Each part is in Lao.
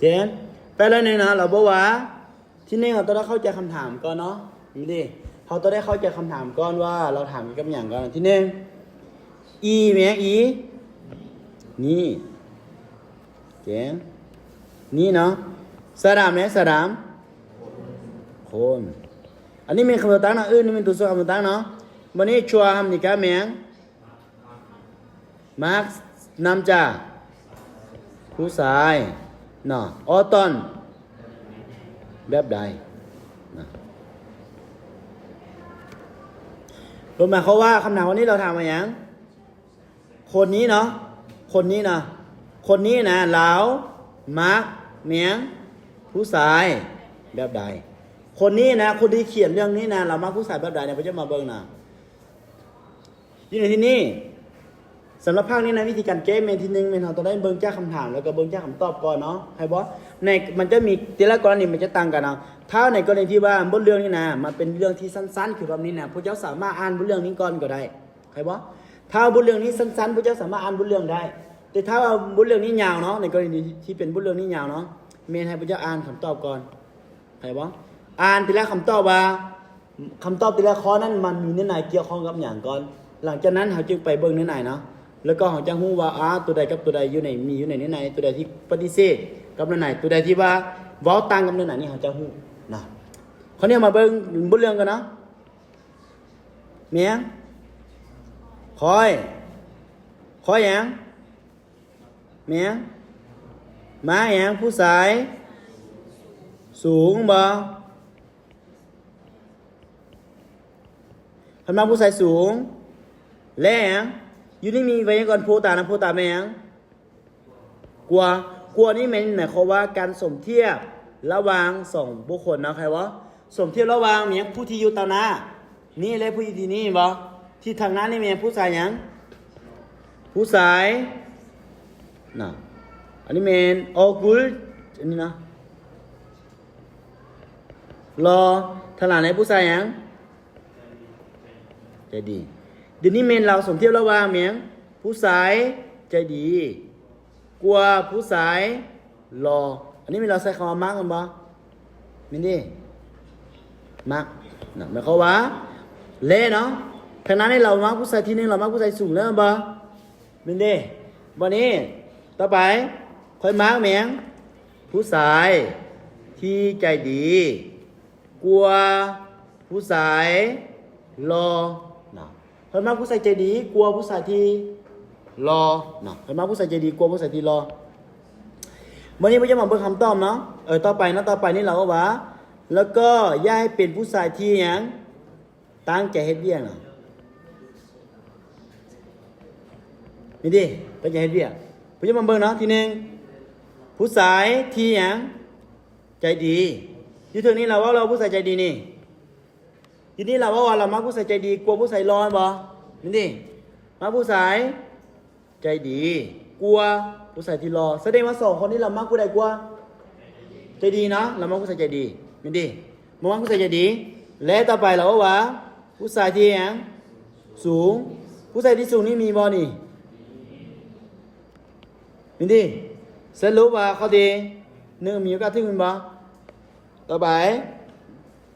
ເຫັນ? ແປເລີຍນີ້ນະ ລາວບອກວ່າ ທີໜຶ່ງ ເຮົາຕ້ອງໄດ້ເຂົ້າໃຈຄຳຖາມກ່ອນເນາະ. ນີ້ເດ້ ເຮົາຕ້ອງໄດ້ເຂົ້າໃຈຄຳຖາມກ່ອນວ່າລາວຖາມກ່ຽວກັບຫຍັງກ່ອນ. ທີໜຶ່ງ ອີ ແມ່ນຫຍັງ? ອີ ນີ້ ແກງ ນີ້ເນາະ. ສະດາມແມ່ນສະດາມ ຄົນ. ອັນນີ້ແມ່ນຄຳຕົວຕັ້ງເນາະ. ອື ນີ້ແມ່ນຕົວຊ່ວຍຄຳຕົວຕັ້ງເນາະ. ບັດນີ້ ຊວ ທຳນິກາ ແມ່ນຫຍັງ? ມັກນຳຈາກຜູ້ຊາຍເນາະ. ອໍຕອນແບບໃດນະ? ລົມໝາຍຄວາມວ່າ ຄຳຖາມວັນນີ້ລາວຖາມວ່າຫຍັງ? ຄົນນີ້ເນາະ ຄົນນີ້ນະ ຄົນນີ້ນະ ລາວມັກແມ່ນຫຍັງ? ຜູ້ຊາຍແບບໃດ? ຄົນນີ້ນະ ຄົນທີ່ຂຽນເລື່ອງນີ້ນະ ລາວມັກຜູ້ຊາຍແບບໃດນະ? ພວກເຈົ້າມາເບິ່ງນະ ຢູ່ໃນທີ່ນີ້ ສຳລັບພາກນີ້ນະ ວິທີການແກ້ແມ່ນທີໜຶ່ງ ແມ່ນເຮົາຕ້ອງໄດ້ເບິ່ງຈາກຄຳຖາມ ແລ້ວກໍເບິ່ງຈາກຄຳຕອບກ່ອນເນາະ ເຫັນບໍ່? ໃນ ມັນຈະມີແຕ່ລະກໍລະນີມັນຈະຕ່າງກັນເນາະ. ຖ້າໃນກໍລະນີທີ່ວ່າບົດເລື່ອງນີ້ນະ ມັນເປັນເລື່ອງທີ່ສັ້ນໆ ຄືແບບນີ້ນະ ພວກເຈົ້າສາມາດອ່ານບົດເລື່ອງນີ້ກ່ອນກໍໄດ້ ເຫັນບໍ່? ຖ້າບົດເລື່ອງນີ້ສັ້ນໆ ພວກເຈົ້າສາມາດອ່ານບົດເລື່ອງໄດ້ ແຕ່ຖ້າວ່າບົດເລື່ອງນີ້ຍາວເນາະ ໃນກໍລະນີທີ່ເປັນບົດເລື່ອງນີ້ຍາວເນາະ ແມ່ນໃຫ້ພວກເຈົ້າອ່ານຄຳຕອບກ່ອນ ເຫັນບໍ່? ອ່ານແຕ່ລະຄຳຕອບວ່າ ຄຳຕອບແຕ່ລະຂໍ້ນັ້ນມັນມີເນື້ອໃນກ່ຽວຂ້ອງກັບຫຍັງກ່ອນ. ຫຼັງຈາກນັ້ນເຮົາຈຶ່ງໄປເບິ່ງເນື້ອໃນເນາະ ແລ້ວກໍເຮົາຈະຮູ້ວ່າ ອາ ຕົວໃດກັບຕົວໃດຢູ່ໃນ ມີຢູ່ໃນເນື້ອໃນ, ຕົວໃດທີ່ປະຕິເສດກັບເນື້ອໃນ, ຕົວໃດທີ່ວ່າເວົ້າຕ່າງກັບເນື້ອໃນນີ້ເຮົາຈະຮູ້ນະ. ຄາວນີ້ເຮົາມາເບິ່ງບົດເລື່ອງກັນເນາະ. ແມ່ນຫຍັງ? ຂ້ອຍ. ຂ້ອຍຫຍັງ? ແມ່ນຫຍັງ? ມາຫຍັງ? ຜູ້ຊາຍສູງບໍ່? ເພິ່ນມັກຜູ້ຊາຍສູງ ແລະຫຍັງ? ຢູ່ນີ້ມີໄວຍາກອນໂພຕານຳ ໂພຕາແມ່ນຫຍັງ? ກວ່າ. ກວ່ານີ້ແມ່ນໝາຍຄວາມວ່າການສົມທຽບລະຫວ່າງສອງບຸກຄົນເນາະ ເຂົ້າໃຈບໍ່? ສົມທຽບລະຫວ່າງແມ່ນຫຍັງ? ຜູ້ທີ່ຢູ່ຕໍ່ໜ້ານີ້ ແລະ ຜູ້ທີ່ຢູ່ທີ່ນີ້ ເຫັນບໍ່? ທີ່ທາງໜ້ານີ້ແມ່ນຫຍັງ? ຜູ້ຊາຍຫຍັງ? ຜູ້ຊາຍນະ. ອັນນີ້ແມ່ນ ອອກຸລ ອັນນີ້ນະ ຫຼໍ່. ທາງຫຼັງນີ້ຜູ້ຊາຍຫຍັງ? ໃຈດີ. ດຽວນີ້ແມ່ນລາວສົມທຽບລະຫວ່າງແມ່ນຫຍັງ? ຜູ້ຊາຍໃຈດີ ກວ່າຜູ້ຊາຍຫຼໍ່. ອັນນີ້ແມ່ນລາວໃຊ້ຄຳວ່າມັກແມ່ນບໍ່? ແມ່ນເດ້ ມັກນະ. ໝາຍຄວາມວ່າ ແລະເນາະ ທາງໜ້ານີ້ລາວມັກຜູ້ຊາຍທີໜຶ່ງ ລາວມັກຜູ້ຊາຍສູງແລ້ວແມ່ນບໍ່? ແມ່ນເດ້. ບັດນີ້ຕໍ່ໄປ ຂ້ອຍມັກແມ່ນຫຍັງ? ຜູ້ຊາຍທີ່ໃຈດີກວ່າຜູ້ຊາຍຫຼໍ່ນະ. ເພິ່ນມັກຜູ້ຊາຍໃຈດີກວ່າຜູ້ຊາຍທີ່ຫຼໍ່ເນາະ. ເພິ່ນມັກຜູ້ຊາຍໃຈດີກວ່າຜູ້ຊາຍທີ່ຫຼໍ່. ມື້ນີ້ພວກເຈົ້າມາເບິ່ງຄຳຕອບເນາະ. ເອີ ຕໍ່ໄປເນາະ ຕໍ່ໄປນີ້ລາວເວົ້າວ່າ ແລ້ວກໍຢ່າໃຫ້ເປັນຜູ້ຊາຍທີ່ຫຍັງ? ຕັ້ງໃຈເຮັດວຽກເນາະ. ນີ້ຕິ ຕັ້ງໃຈເຮັດວຽກ. ພວກເຈົ້າມາເບິ່ງເນາະ. ທີໜຶ່ງ ຜູ້ຊາຍທີ່ຫຍັງ? ໃຈດີ. ຢູ່ເທິງນີ້ລາວເວົ້າແລ້ວ ຜູ້ຊາຍໃຈດີນີ້. ທີນີ້ລາວເວົ້າວ່າລາວມັກຜູ້ຊາຍໃຈດີກວ່າຜູ້ຊາຍຫຼໍ່ແມ່ນບໍ່? ແມ່ນຕິ ມັກຜູ້ຊາຍໃຈດີກວ່າຜູ້ຊາຍທີ່ຫຼໍ່. ສະແດງວ່າສອງຄົນນີ້ລາວມັກຜູ້ໃດກວ່າ? ໃຈດີເນາະ. ລາວມັກຜູ້ຊາຍໃຈດີ ແມ່ນຕິ ບໍ່ມັກຜູ້ຊາຍໃຈດີ. ແລະ ຕໍ່ໄປລາວເວົ້າວ່າຜູ້ຊາຍທີ່ຫຍັງ? ສູງ. ຜູ້ຊາຍທີ່ສູງນີ້ມີບໍ່ນີ້? ມີຕິ. ສະຫຼຸບວ່າຂໍ້ທີໜຶ່ງມີໂອກາດຖືກແມ່ນບໍ່? ຕໍ່ໄປ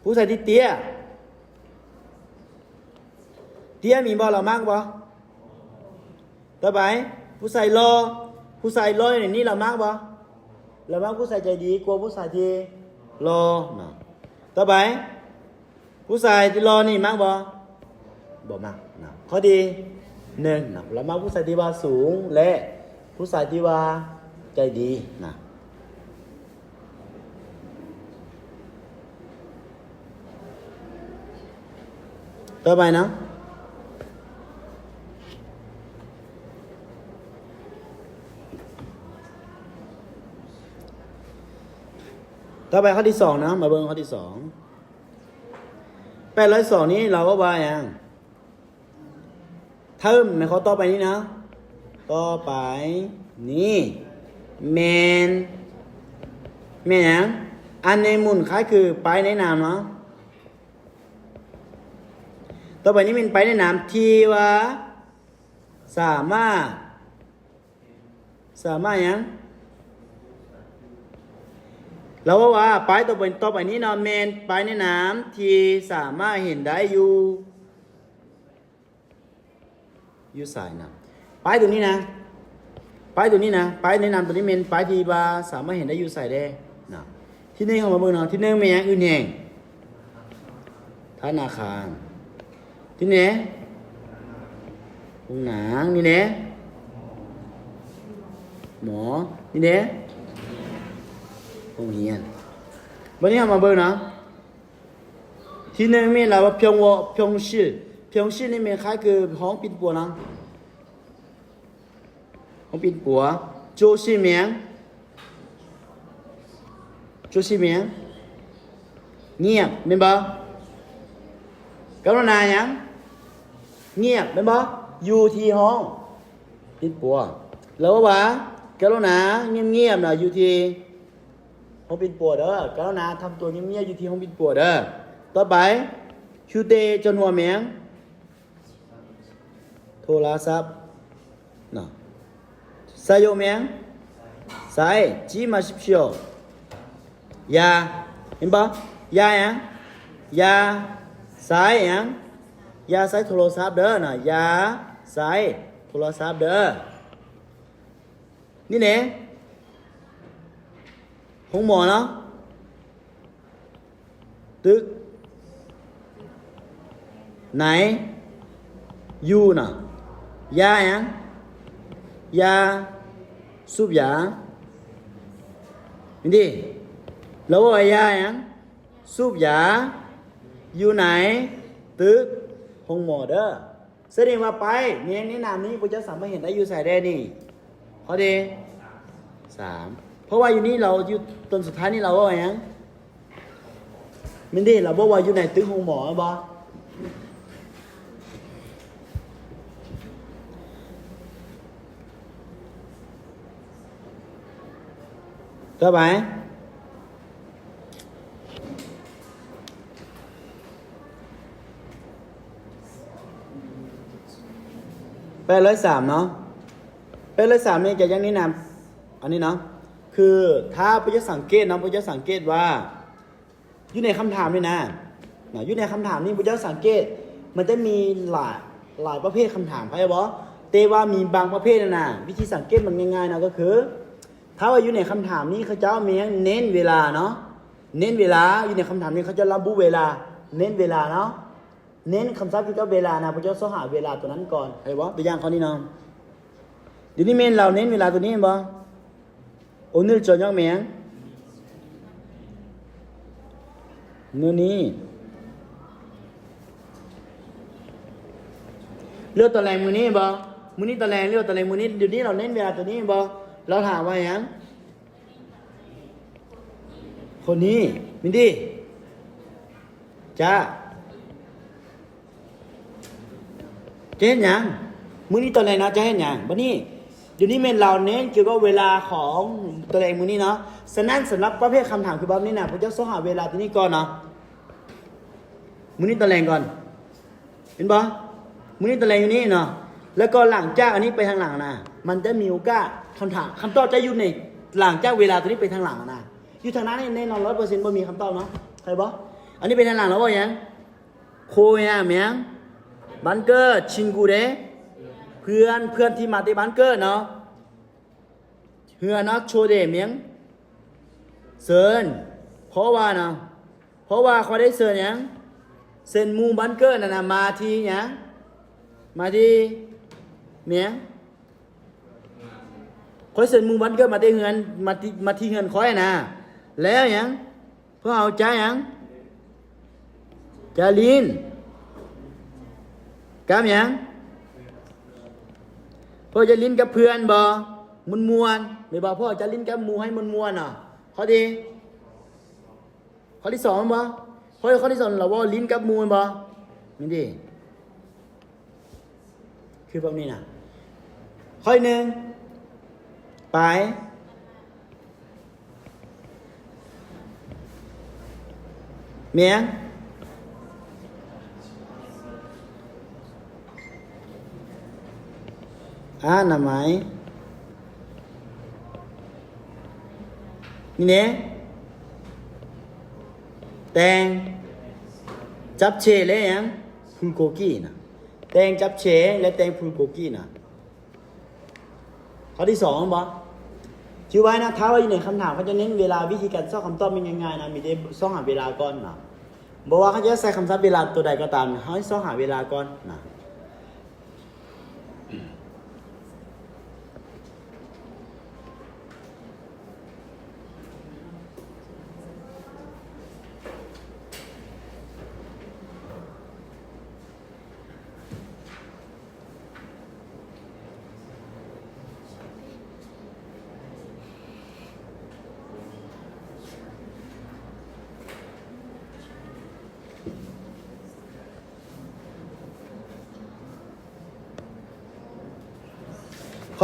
ຜູ້ຊາຍທີ່ເຕ້ຍ ເຕ້ຍມີບໍ່? ລາວມັກບໍ່? ຕໍ່ໄປ ຜູ້ຊາຍຫຼໍ່. ຜູ້ຊາຍຫຼໍ່ໃນນີ້ລາວມັກບໍ່? ລາວມັກຜູ້ຊາຍໃຈດີກວ່າຜູ້ຊາຍທີ່ຫຼໍ່ນະ. ຕໍ່ໄປ ຜູ້ຊາຍທີ່ຫຼໍ່ນີ້ມັກບໍ່? ບໍ່ມັກນະ. ຂໍ້ທີໜຶ່ງນະ ລາວມັກຜູ້ຊາຍທີ່ວ່າສູງ ແລະ ຜູ້ຊາຍທີ່ວ່າໃຈດີນະ. ຕໍ່ໄປເນາະ ຕໍ່ໄປຂໍ້ທີສອງເນາະ ມາເບິ່ງຂໍ້ທີສອງ. ແປດຮ້ອຍສອງນີ້ລາວເວົ້າວ່າຫຍັງ? ເທີມໃນຂໍ້ຕໍ່ໄປນີ້ນະ ຕໍ່ໄປນີ້ແມ່ນ ແມ່ນຫຍັງ? ອັນໃນໝູນຄ້າຍຄືປ້າຍແນະນຳເນາະ. ຕໍ່ໄປນີ້ແມ່ນປ້າຍແນະນຳທີ່ວ່າສາມາດ ສາມາດຫຍັງ? ລາວເວົ້າວ່າ ປ້າຍຕໍ່ໄປ ຕໍ່ໄປນີ້ເນາະ ແມ່ນປ້າຍແນະນຳທີ່ສາມາດເຫັນໄດ້ຢູ່ ຢູ່ໃສນະ? ປ້າຍຕົວນີ້ນະ ປ້າຍຕົວນີ້ນະ ປ້າຍແນະນຳຕົວນີ້ແມ່ນປ້າຍທີ່ວ່າສາມາດເຫັນໄດ້ຢູ່ໃສແດ່ນະ? ທີໜຶ່ງ ເຮົາມາເບິ່ງເນາະ ທີໜຶ່ງແມ່ນຫຍັງ? ອື່ນແຮງ ທະນາຄານ. ນີ້ແດ່ ໂຮງໜັງ. ນີ້ແດ່ ໝໍ. ນີ້ແດ່ ໂຮງຮຽນ. ບັດນີ້ເຮົາມາເບິ່ງເນາະ ທີໜຶ່ງແມ່ນລາວວ່າ ပြုံໂວ ပြုງຊິລ. ပြုງຊິລນີ້ແມ່ນຄ້າຍຄືຫ້ອງປິ່ນປົວເນາະ ຫ້ອງປິ່ນປົວ. ໂຈຊິແມ່ນຫຍັງ? ໂຈຊິແມ່ນຫຍັງ? ງຽບ ແມ່ນບໍ່? ກະລຸນາຫຍັງ? ງຽບ ແມ່ນບໍ່? ຢູ່ທີ່ຫ້ອງປິ່ນປົວ. ລາວວ່າ ກະລຸນາງຽບໆນະ ຢູ່ທີ່ຫ້ອງປິ່ນປົວເດີ. ກະລຸນາທຳຕົວງຽບໆຢູ່ທີ່ຫ້ອງປິ່ນປົວເດີ. ຕໍ່ໄປ 휴ເຕ ຈອນຫົວແມ່ນຫຍັງ? ໂທລະສັບເນາະ. ໄຊໂຍແມ່ນຫຍັງ? ໄຊ. ຈິມາຊິບຊິໂອ ຢາ ເຫັນບໍ່? ຢາຫຍັງ? ຢາ ໄຊຫຍັງ? ຢາໄຊໂທລະສັບເດີນະ. ຢາໄຊໂທລະສັບເດີ. ນີ້ແຫຼະ ໂຮງໝໍເນາະ ຕຶກ ໄນ ຢູນະ. ຢາຫຍັງ? ຢາສູບຢາ. ນີ້ຕິ ລາວເວົ້າວ່າຢາຫຍັງ? ສູບຢາ ຢູ່ໃນຕຶກໂຮງໝໍເດີ. ສະແດງວ່າປ້າຍແນະນຳນີ້ ພວກເຈົ້າສາມາດເຫັນໄດ້ຢູ່ໃສແດ່ນີ້? ຂໍ້ທີສາມ. ເພາະວ່າຢູ່ນີ້ລາວ ຢູ່ຕົ້ນສຸດທ້າຍນີ້ລາວເວົ້າຫຍັງ? ແມ່ນເດ ລາວບອກວ່າຢູ່ໃນຕຶກໂຮງໝໍແມ່ນບໍ່? ຕໍ່ໄປ ແປດຮ້ອຍສາມເນາະ ແປດຮ້ອຍສາມນີ້ຈະຍັງແນະນຳອັນນີ້ເນາະ ຄືຖ້າພວກເຈົ້າສັງເກດເນາະ ພວກເຈົ້າສັງເກດວ່າ ຢູ່ໃນຄຳຖາມນີ້ນະ ນະ ຢູ່ໃນຄຳຖາມນີ້ພວກເຈົ້າສັງເກດ ມັນຈະມີຫຼາຍ ຫຼາຍປະເພດຄຳຖາມ ເຂົ້າໃຈບໍ່? ແຕ່ວ່າມີບາງປະເພດນະ ວິທີສັງເກດມັນງ່າຍໆນະ ກໍຄື ຖ້າວ່າຢູ່ໃນຄຳຖາມນີ້ ເຂົາເຈົ້າແມ່ນເນັ້ນເວລາເນາະ ເນັ້ນເວລາ ຢູ່ໃນຄຳຖາມນີ້ ເຂົາເຈົ້າລະບຸເວລາ ເນັ້ນເວລາເນາະ ເນັ້ນຄຳສັບກ່ຽວກັບເວລານະ ພວກເຈົ້າຊອກຫາເວລາຕົວນັ້ນກ່ອນ ເຂົ້າໃຈບໍ່? ຕົວຢ່າງຂໍ້ນີ້ເນາະ ດຽວນີ້ແມ່ນລາວເນັ້ນເວລາຕົວນີ້ແມ່ນບໍ່? 오늘 저녁ແມ່ນຫຍັງ? ມື້ນີ້ ຫຼືວ່າຕອນແລງມື້ນີ້ບໍ່? ມື້ນີ້ຕອນແລງ ຫຼືວ່າຕອນແລງມື້ນີ້? ດຽວນີ້ລາວເນັ້ນເວລາຕົວນີ້ບໍ່? ລາວຖາມວ່າຫຍັງ? ຄົນນີ້ ມິນດີ້ ຈະ ຈະເຮັດຫຍັງ? ມື້ນີ້ຕອນແລງເນາະ ຈະເຮັດຫຍັງ? ບັດນີ້ ດຽວນີ້ແມ່ນລາວເນັ້ນກ່ຽວກັບເວລາຂອງຕອນແລງມື້ນີ້ເນາະ. ສະນັ້ນ ສຳລັບປະເພດຄຳຖາມຄືແບບນີ້ນະ ພວກເຈົ້າຊອກຫາເວລາຕົວນີ້ກ່ອນເນາະ ມື້ນີ້ຕອນແລງກ່ອນ. ເຫັນບໍ່? ມື້ນີ້ຕະແລງຢູ່ນີ້ເນາະ ແລ້ວກໍຫຼັງຈາກອັນນີ້ໄປທາງຫຼັງນະ ມັນຈະມີໂອກາດ ຄຳຖາມ ຄຳຕອບຈະຢູ່ໃນ ຫຼັງຈາກເວລາຕົວນີ້ໄປທາງຫຼັງນະ ຢູ່ທາງໜ້ານີ້ແນ່ນອນ ຮ້ອຍເປີເຊັນ ບໍ່ມີຄຳຕອບເນາະ ເຂົ້າໃຈບໍ່? ອັນນີ້ໄປທາງຫຼັງ ລາວເວົ້າຫຍັງ? ໂຄຍາແມ່ນຫຍັງ? ບ້ານເກີດ. ຊິງກູເດ ເພື່ອນ ເພື່ອນທີ່ມາແຕ່ບ້ານເກີດເນາະ. ເຮືອນເນາະ ໂຊເດ ແມ່ນຫຍັງ? ເຊີນ. ເພາະວ່າເນາະ ເພາະວ່າຂ້ອຍໄດ້ເຊີນຫຍັງ? ເຊີນໝູ່ບ້ານເກີດນັ້ນນະ ມາທີ່ຫຍັງ? ມາທີ່ ແມ່ນຫຍັງ? ຂ້ອຍເຊີນໝູ່ບ້ານເກີດມາແຕ່ເຮືອນ ມາທີ່ ມາທີ່ເຮືອນຂ້ອຍນະ ແລ້ວຫຍັງ? ພວກເຮົາຈະຫຍັງ? ຈະຫຼິ້ນກັບຫຍັງ? ພວກເຮົາຈະຫຼິ້ນກັບເພື່ອນບໍ່? ມ່ວນໆ ແມ່ນບໍ່? ພວກເຮົາຈະຫຼິ້ນກັບໝູ່ໃຫ້ມ່ວນໆເນາະ. ຂໍ້ທີ ຂໍ້ທີສອງແມ່ນບໍ່? ຂໍ້ ຂໍ້ທີສອງ ລາວເວົ້າຫຼິ້ນກັບໝູ່ແມ່ນບໍ່? ແມ່ນເດ. ຄືແບບນີ້ນະ ຂໍ້ທີໜຶ່ງ ໄປ ແມ່ນຫຍັງ? ອະນາໄມ ນີ້ເດ້. ແຕ່ງຈັບເຊ ແລະຫຍັງ? ບຸນໂກກີນະ. ແຕ່ງຈັບເຊ ແລະແຕ່ງບຸນໂກກີນະ. ຂໍ້ທີສອງ ເຫັນບໍ່? ຈື່ໄວ້ນະ, ຖ້າວ່າຢູ່ໃນຄຳຖາມ ເຂົາຈະເນັ້ນເວລາ, ວິທີການຊອກຄຳຕອບແມ່ນງ່າຍໆນະ, ມີແຕ່ຊອກຫາເວລາກ່ອນນະ. ບໍ່ວ່າເຂົາຈະໃຊ້ຄຳສັບເວລາຕົວໃດກໍຕາມ, ເຮົາໃຊ້ຊອກຫາເວລາກ່ອນນະ.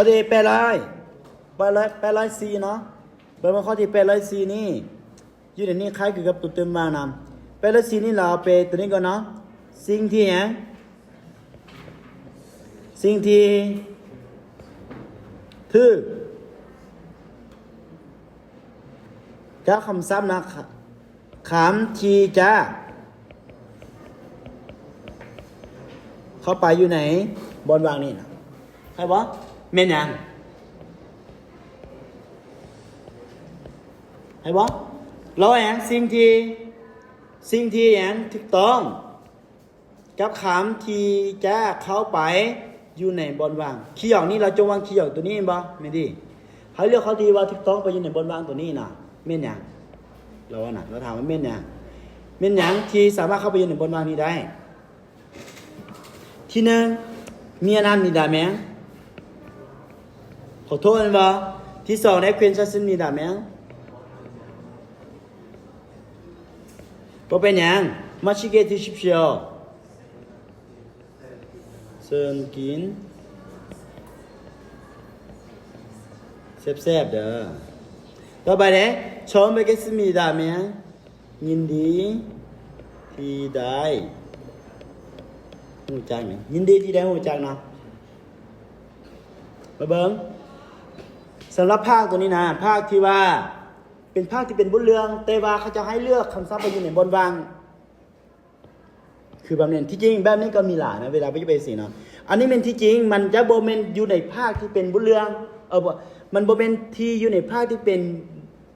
ຂໍ້ທີແປດຮ້ອຍ ແປດຮ້ອຍ ແປດຮ້ອຍສີ່ເນາະ. ເບິ່ງວ່າຂໍ້ທີແປດຮ້ອຍສີ່ນີ້ ຢູ່ໃນນີ້ຄ້າຍຄືກັບຕົວຕື່ມວ່າງນຳ. ແປດຮ້ອຍສີ່ນີ້ ເຮົາເອົາໄປຕົວນີ້ກ່ອນເນາະ. ສິ່ງທີ່ຫຍັງ? ສິ່ງທີ່ຖືກກັບຄຳສັບນະ ຄຳທີ່ຈະເຂົ້າໄປຢູ່ໃນບ່ອນວ່າງນີ້ນະ. ໃຫ້ບໍ່? ແມ່ນຫຍັງ? ໃຫ້ບໍ່? ລາວວ່າຫຍັງ? ສິ່ງທີ່ ສິ່ງທີ່ຫຍັງ? ຖືກຕ້ອງ ກັບຄຳທີ່ຈະເຂົ້າໄປຢູ່ໃນບ່ອນວ່າງ. ຄີຢອກນີ້ ລາວຈົ່ງວ່າງຄີຢອກຕົວນີ້ແມ່ນບໍ່? ແມ່ນຕິ? ໃຫ້ເລືອກຄຳທີ່ວ່າຖືກຕ້ອງໄປຢູ່ໃນບ່ອນວ່າງຕົວນີ້ນະ. ແມ່ນຫຍັງ? ລາວວ່ານະ ລາວຖາມວ່າແມ່ນຫຍັງ? ແມ່ນຫຍັງທີ່ສາມາດເຂົ້າໄປຢູ່ໃນບ່ອນວ່າງນີ້ໄດ້? ທີໜຶ່ງ 미안 합니다 ແມ່ນຫຍັງ? ຂໍໂທດແມ່ນບໍ່? ທີສອງ 네, 괜찮습니다 ແມ່ນຫຍັງ? ບໍ່ເປັນຫຍັງ. 맛있게 드십시오. ເຊີນກິນແຊບໆເດີ. ຕໍ່ໄປເດ້. 처음 뵙겠습니다 ແມ່ນຫຍັງ? ຍິນດີທີ່ໄດ້ຮູ້ຈັກ. ຍິນດີທີ່ໄດ້ຮູ້ຈັກເນາະ. ມາເບິ່ງ ສຳລັບພາກຕົວນີ້ນະ ພາກທີ່ວ່າເປັນພາກທີ່ເປັນບົດເລື່ອງ ແຕ່ວ່າເຂົາເຈົ້າໃຫ້ເລືອກຄຳສັບໄປຢູ່ໃນບ່ອນວ່າງ ຄືແບບນີ້. ທີ່ຈິງແບບນີ້ກໍມີຫຼາຍນະ ເວລາໄປ ໄປຊີ້ເນາະ. ອັນນີ້ແມ່ນທີ່ຈິງມັນຈະບໍ່ແມ່ນຢູ່ໃນພາກທີ່ເປັນບົດເລື່ອງ ເອີ ບໍ່ ມັນບໍ່ແມ່ນທີ່ຢູ່ໃນພາກທີ່ເປັນ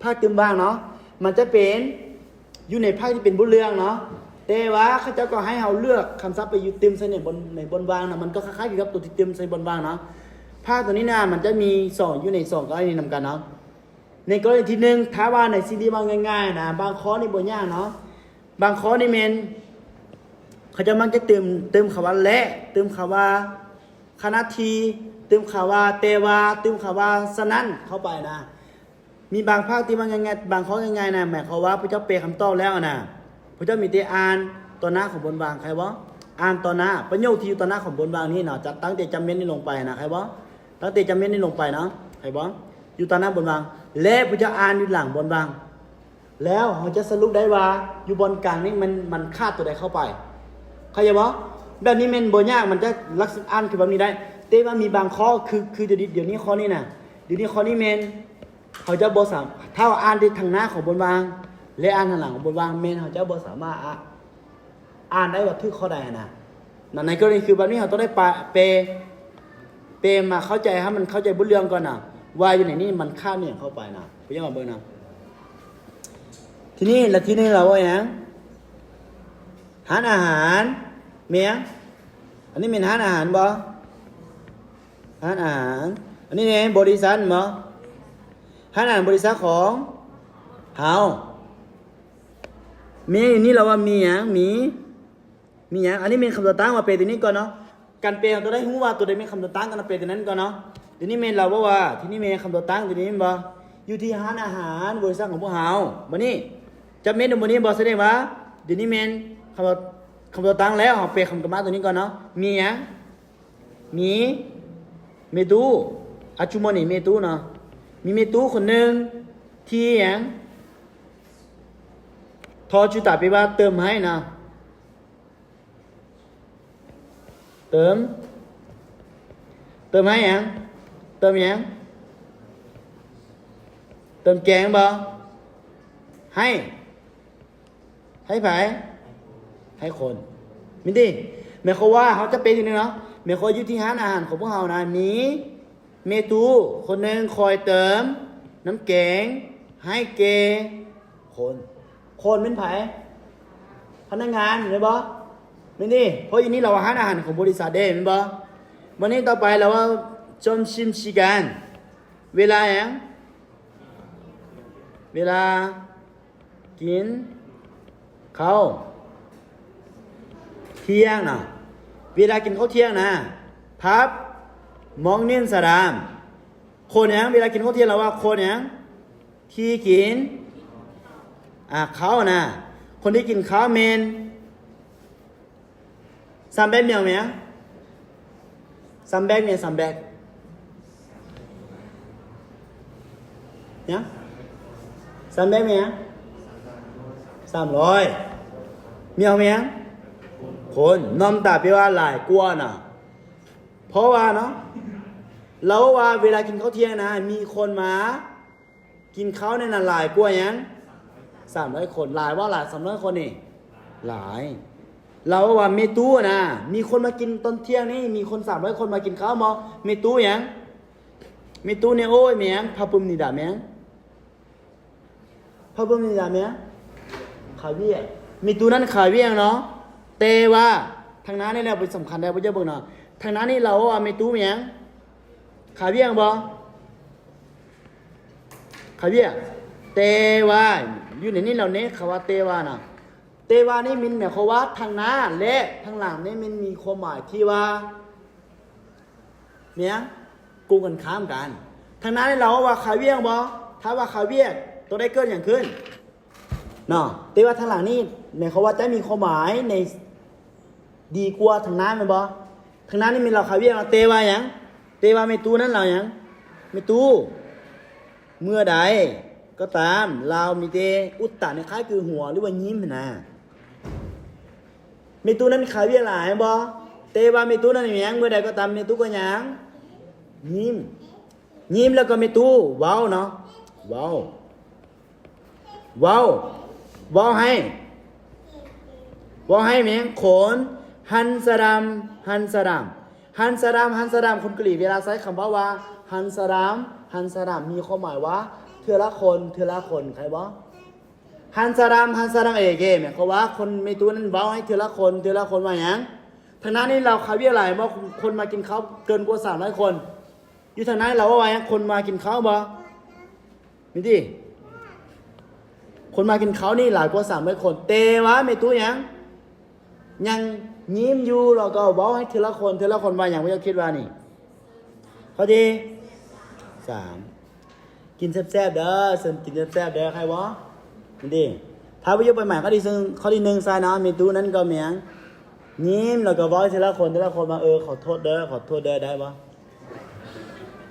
ພາກຕື່ມວ່າງເນາະ, ມັນຈະເປັນ ຢູ່ໃນພາກທີ່ເປັນບົດເລື່ອງເນາະ, ແຕ່ວ່າເຂົາເຈົ້າກໍໃຫ້ເຮົາເລືອກຄຳສັບໄປຢູ່ຕື່ມໃສ່ໃນບ່ອນ ໃນບ່ອນວ່າງນະ, ມັນກໍຄ້າຍໆຄືກັບຕົວທີ່ຕື່ມໃສ່ບ່ອນວ່າງເນາະ. ພາກຕົວນີ້ນະ ມັນຈະມີສອງ ຢູ່ໃນສອງກໍລະນີນຳກັນເນາະ. ໃນກໍລະນີທີໜຶ່ງ ຖ້າວ່າໃນສິ່ງທີ່ວ່າງ່າຍໆນະ, ບາງຂໍ້ນີ້ບໍ່ຍາກເນາະ, ບາງຂໍ້ນີ້ແມ່ນເຂົາເຈົ້າມັກຈະຕື່ມ ຕື່ມຄຳວ່າ ແລະ ຕື່ມຄຳວ່າ ຂະນະທີ່ ຕື່ມຄຳວ່າ ແຕ່ວ່າ ຕື່ມຄຳວ່າ ສະນັ້ນ ເຂົ້າໄປນະ. ມີບາງພາກທີ່ວ່າງ່າຍໆ ບາງຂໍ້ງ່າຍໆນະ, ໝາຍຄວາມວ່າພວກເຈົ້າແປຄຳຕອບແລ້ວນະ, ພວກເຈົ້າມີແຕ່ອ່ານຕໍ່ໜ້າຂອງບົດວາງ, ເຂົ້າໃຈບໍ່? ອ່ານຕໍ່ໜ້າ ປະໂຫຍກທີ່ຢູ່ຕໍ່ໜ້າຂອງບົດວາງນີ້ເນາະ, ຈະຕັ້ງແຕ່ຈຳແມ່ນນີ້ລົງໄປນະ, ເຂົ້າໃຈບໍ່? ຕັ້ງແຕ່ຈຳແມ່ນນີ້ລົງໄປເນາະ, ເຂົ້າໃຈບໍ່? ຢູ່ຕໍ່ໜ້າບົດວາງ ແລະ ພວກເຈົ້າອ່ານຢູ່ຫຼັງບົດວາງ, ແລ້ວເຮົາຈະສະຫຼຸບໄດ້ວ່າຢູ່ບ່ອນກາງນີ້ມັນ ມັນຂາດຕົວໃດເຂົ້າໄປ, ເຂົ້າໃຈບໍ່? ແບບນີ້ແມ່ນບໍ່ຍາກ, ມັນຈະລັກສະນະອ່ານຄືແບບນີ້ໄດ້, ແຕ່ວ່າມີບາງຂໍ້ ຄື ຄືດຽວນີ້ ດຽວນີ້ຂໍ້ນີ້ນະ, ດຽວນີ້ຂໍ້ນີ້ແມ່ນ ເຮົາຈະບໍ່ສາມາດ ຖ້າວ່າອ່ານແຕ່ທາງໜ້າຂອງບົດວາງ ແລະ ອ່ານທາງຫຼັງຂອງບົດວາງ ແມ່ນເຮົາຈະບໍ່ສາມາດ ອາ ອ່ານໄດ້ວ່າຖືກຂໍ້ໃດຫັ້ນນະ. ໃນກໍລະນີຄືແບບນີ້ ເຮົາຕ້ອງໄດ້ປະ ແປ ແປມາເຂົ້າໃຈ ໃຫ້ມັນເຂົ້າໃຈບົດເລື່ອງກ່ອນນະ ວ່າຢູ່ໃນນີ້ມັນຂາດອີ່ຫຍັງເຂົ້າໄປນະ. ພວກເຈົ້າມາເບິ່ງນຳ. ທີນີ້ ແລະ ທີໜຶ່ງລາວເວົ້າຫຍັງ? ຮ້ານອາຫານ ແມ່ນຫຍັງ? ອັນນີ້ແມ່ນຮ້ານອາຫານບໍ່? ຮ້ານອາຫານ. ອັນນີ້ແມ່ນບໍລິສັດບໍ່? ຮ້ານອາຫານບໍລິສັດຂອງເຮົາ. ມີ ນີ້ລາວວ່າມີຫຍັງ? ມີ ມີຫຍັງ? ອັນນີ້ແມ່ນຄຳຕົວຕັ້ງ, ມາແປຕົວນີ້ກ່ອນເນາະ. ການແປເຮົາຕ້ອງໄດ້ຮູ້ວ່າຕົວໃດແມ່ນຄຳຕົວຕັ້ງ, ການແປຕົວນັ້ນກ່ອນເນາະ. ດຽວນີ້ແມ່ນລາວເວົ້າວ່າ ທີ່ນີ້ແມ່ນຄຳຕົວຕັ້ງ, ຕົວນີ້ແມ່ນບໍ່? ຢູ່ທີ່ຮ້ານອາຫານບໍລິສັດຂອງພວກເຮົາ. ບັດນີ້ ຈະແມ່ນຕົວນີ້ບໍ່? ສະແດງວ່າ ດຽວນີ້ແມ່ນຄຳ ຄຳຕົວຕັ້ງແລ້ວ. ເຮົາແປຄຳກຳມະຕົວນີ້ກ່ອນເນາະ. ມີຫຍັງ? ມີແມ່ຕູ້ ອາຈູໂມນີແມ່ຕູ້ເນາະ, ມີແມ່ຕູ້ຄົນໜຶ່ງທີ່ຫຍັງ? ໂທຈູຕາ ແປວ່າເຕີມໃຫ້ເນາະ, ເຕີມ ເຕີມໃຫ້ຫຍັງ? ເຕີມຫຍັງ? ເຕີມແກງບໍ່? ໃຫ້ ໃຫ້ໃຜ? ໃຫ້ຄົນ ແມ່ນຕິ? ໝາຍຄວາມວ່າເຮົາຈຳເປັນຢູ່ນີ້ເນາະ ໝາຍຄວາມຢູ່ທີ່ຮ້ານອາຫານຂອງພວກເຮົານະ ມີແມ່ຕູ້ຄົນໜຶ່ງຄອຍເຕີມນ້ຳແກງໃຫ້ແກ່ຄົນ. ຄົນແມ່ນໃຜ? ພະນັກງານແມ່ນບໍ່? ແມ່ນຕິ? ເພາະຢູ່ນີ້ລາວວ່າຮ້ານອາຫານຂອງບໍລິສັດເດ້ ແມ່ນບໍ່? ບັດນີ້ຕໍ່ໄປລາວວ່າ 점심시간 ເວລາຫຍັງ? ເວລາ ກິນເຂົ້າທ່ຽງນະ ເວລາກິນເຂົ້າທ່ຽງນະ 밥 먹는 사람 ຄົນຫຍັງ? ເວລາກິນເຂົ້າທ່ຽງລາວວ່າຄົນຫຍັງ? ທີ່ກິນ ອາ ເຂົ້ານະ ຄົນທີ່ກິນເຂົ້າແມ່ນ ສາມແບັກ ມີຫຍັງແມ່? ສາມແບັກແມ່? ສາມແບັກ ຫຍັງ? ສາມແບັກແມ່? ສາມຮ້ອຍ ມີຫຍັງແມ່? ຄົນ ນອມຕາ ແປວ່າຫຼາຍກວ່ານະ ເພາະວ່າເນາະ ລາວວ່າເວລາກິນເຂົ້າທ່ຽງນະ ມີຄົນມາ ກິນເຂົ້າໃນນັ້ນຫຼາຍກວ່າຫຍັງ? ສາມຮ້ອຍຄົນ. ຫຼາຍບໍ່ຫຼາຍ? ສາມຮ້ອຍຄົນນີ້ຫຼາຍ. ລາວວ່າແມ່ຕູ້ນະ ມີຄົນມາກິນຕອນທ່ຽງນີ້ ມີຄົນສາມຮ້ອຍຄົນມາກິນເຂົ້າບໍ່? ແມ່ຕູ້ຫຍັງ? ແມ່ຕູ້ນີ້ ໂອ້ຍ ແມ່ນຫຍັງ? 밥 먹는 사람 ແມ່ນຫຍັງ? 밥 먹는 사람 ແມ່ນຫຍັງ? ຂ້າວຽກ. ແມ່ຕູ້ນັ້ນຂ້າວຽກເນາະ. ແຕ່ວ່າທາງໜ້ານີ້ແຫຼະບໍ່ສຳຄັນໄດ໋ ບໍ່ຢາກເບິ່ງເນາະ. ທາງໜ້ານີ້ລາວວ່າແມ່ຕູ້ແມ່ນຫຍັງ? ຂ້າວຽກບໍ່? ຂ້າວຽກ. ແຕ່ວ່າ ຢູ່ໃນນີ້ລາວເນັ້ນຄຳວ່າແຕ່ວ່ານະ. ແຕ່ວ່ານີ້ແມ່ນໝາຍຄວາມວ່າທາງໜ້າ ແລະ ທາງຫຼັງນີ້ແມ່ນມີຄວາມໝາຍທີ່ວ່າ ແມ່ນຫຍັງ? ກົງກັນຂ້າມກັນ. ທາງໜ້ານີ້ລາວເວົ້າວ່າຂ້າວຽກບໍ່? ຖ້າວ່າຂ້າວຽກ ໂຕໃດເກີດຫຍັງຂຶ້ນ? ເນາະ ແຕ່ວ່າທາງຫຼັງນີ້ ໝາຍຄວາມວ່າຈະມີຄວາມໝາຍໃນ ດີກວ່າທາງໜ້າແມ່ນບໍ່? ທາງໜ້ານີ້ແມ່ນລາວຂ້າວຽກເນາະ ແຕ່ວ່າຫຍັງ? ແຕ່ວ່າແມ່ຕູ້ນັ້ນລາວຫຍັງ? ແມ່ຕູ້ ເມື່ອໃດກໍຕາມ ລາວມີແຕ່ອຸດຕະ ຄ້າຍຄືຫົວ ຫຼືວ່າຍິ້ມຫັ້ນນະ. ແມ່ຕູ້ນັ້ນຂ້າວຽກຫຼາຍແມ່ນບໍ່? ແຕ່ວ່າແມ່ຕູ້ນັ້ນຫຍັງ? ເມື່ອໃດກໍຕາມແມ່ຕູ້ກໍຫຍັງ? ຍິ້ມ. ຍິ້ມແລ້ວກໍແມ່ຕູ້ເວົ້າເນາະ ເວົ້າ ເວົ້າ ເວົ້າໃຫ້ ເວົ້າໃຫ້ແມ່ນຄົນ 한 사람 한 사람 한 사람 한 사람 ຄົນເກົາຫຼີເວລາໃຊ້ຄຳເວົ້າວ່າ 한 사람 한 사람 ມີຄວາມໝາຍວ່າເທື່ອລະຄົນ ເທື່ອລະຄົນ ເຂົ້າໃຈບໍ່? 한 사람 한 사람에게 ໝາຍຄວາມວ່າຄົນ ແມ່ຕູ້ນັ້ນເວົ້າໃຫ້ເທື່ອລະຄົນ ເທື່ອລະຄົນວ່າຫຍັງ? ທາງໜ້ານີ້ລາວຂ້າວຽກຫຼາຍບໍ່? ຄົນມາກິນເຂົ້າເກີນກວ່າສາມຮ້ອຍຄົນ. ຢູ່ທາງໃນລາວເວົ້າວ່າຫຍັງ? ຄົນມາກິນເຂົ້າບໍ່? ມີຕິ ຄົນມາກິນເຂົ້ານີ້ຫຼາຍກວ່າສາມຮ້ອຍຄົນ ແຕ່ວ່າແມ່ຕູ້ຫຍັງ? ຍັງຍິ້ມຢູ່ ແລ້ວກໍເວົ້າໃຫ້ເທື່ອລະຄົນ ເທື່ອລະຄົນວ່າຫຍັງ? ພວກເຈົ້າຄິດວ່ານີ້ ຂໍ້ທີສາມ ກິນແຊບໆເດີ ເຊີນກິນແຊບໆເດີ ເຂົ້າໃຈບໍ່? ແມ່ນຕິ ຖ້າບໍ່ຢູ່ໄປໝາຍຂໍ້ທີໜຶ່ງ ຂໍ້ທີໜຶ່ງໃສ່ເນາະ ແມ່ຕູ້ນັ້ນກໍແມ່ນຫຍັງ? ຍິ້ມ ແລ້ວກໍເວົ້າໃຫ້ເທື່ອລະຄົນ ເທື່ອລະຄົນວ່າ ເອີ ຂໍໂທດເດີ ຂໍໂທດເດີ ໄດ້ບໍ່?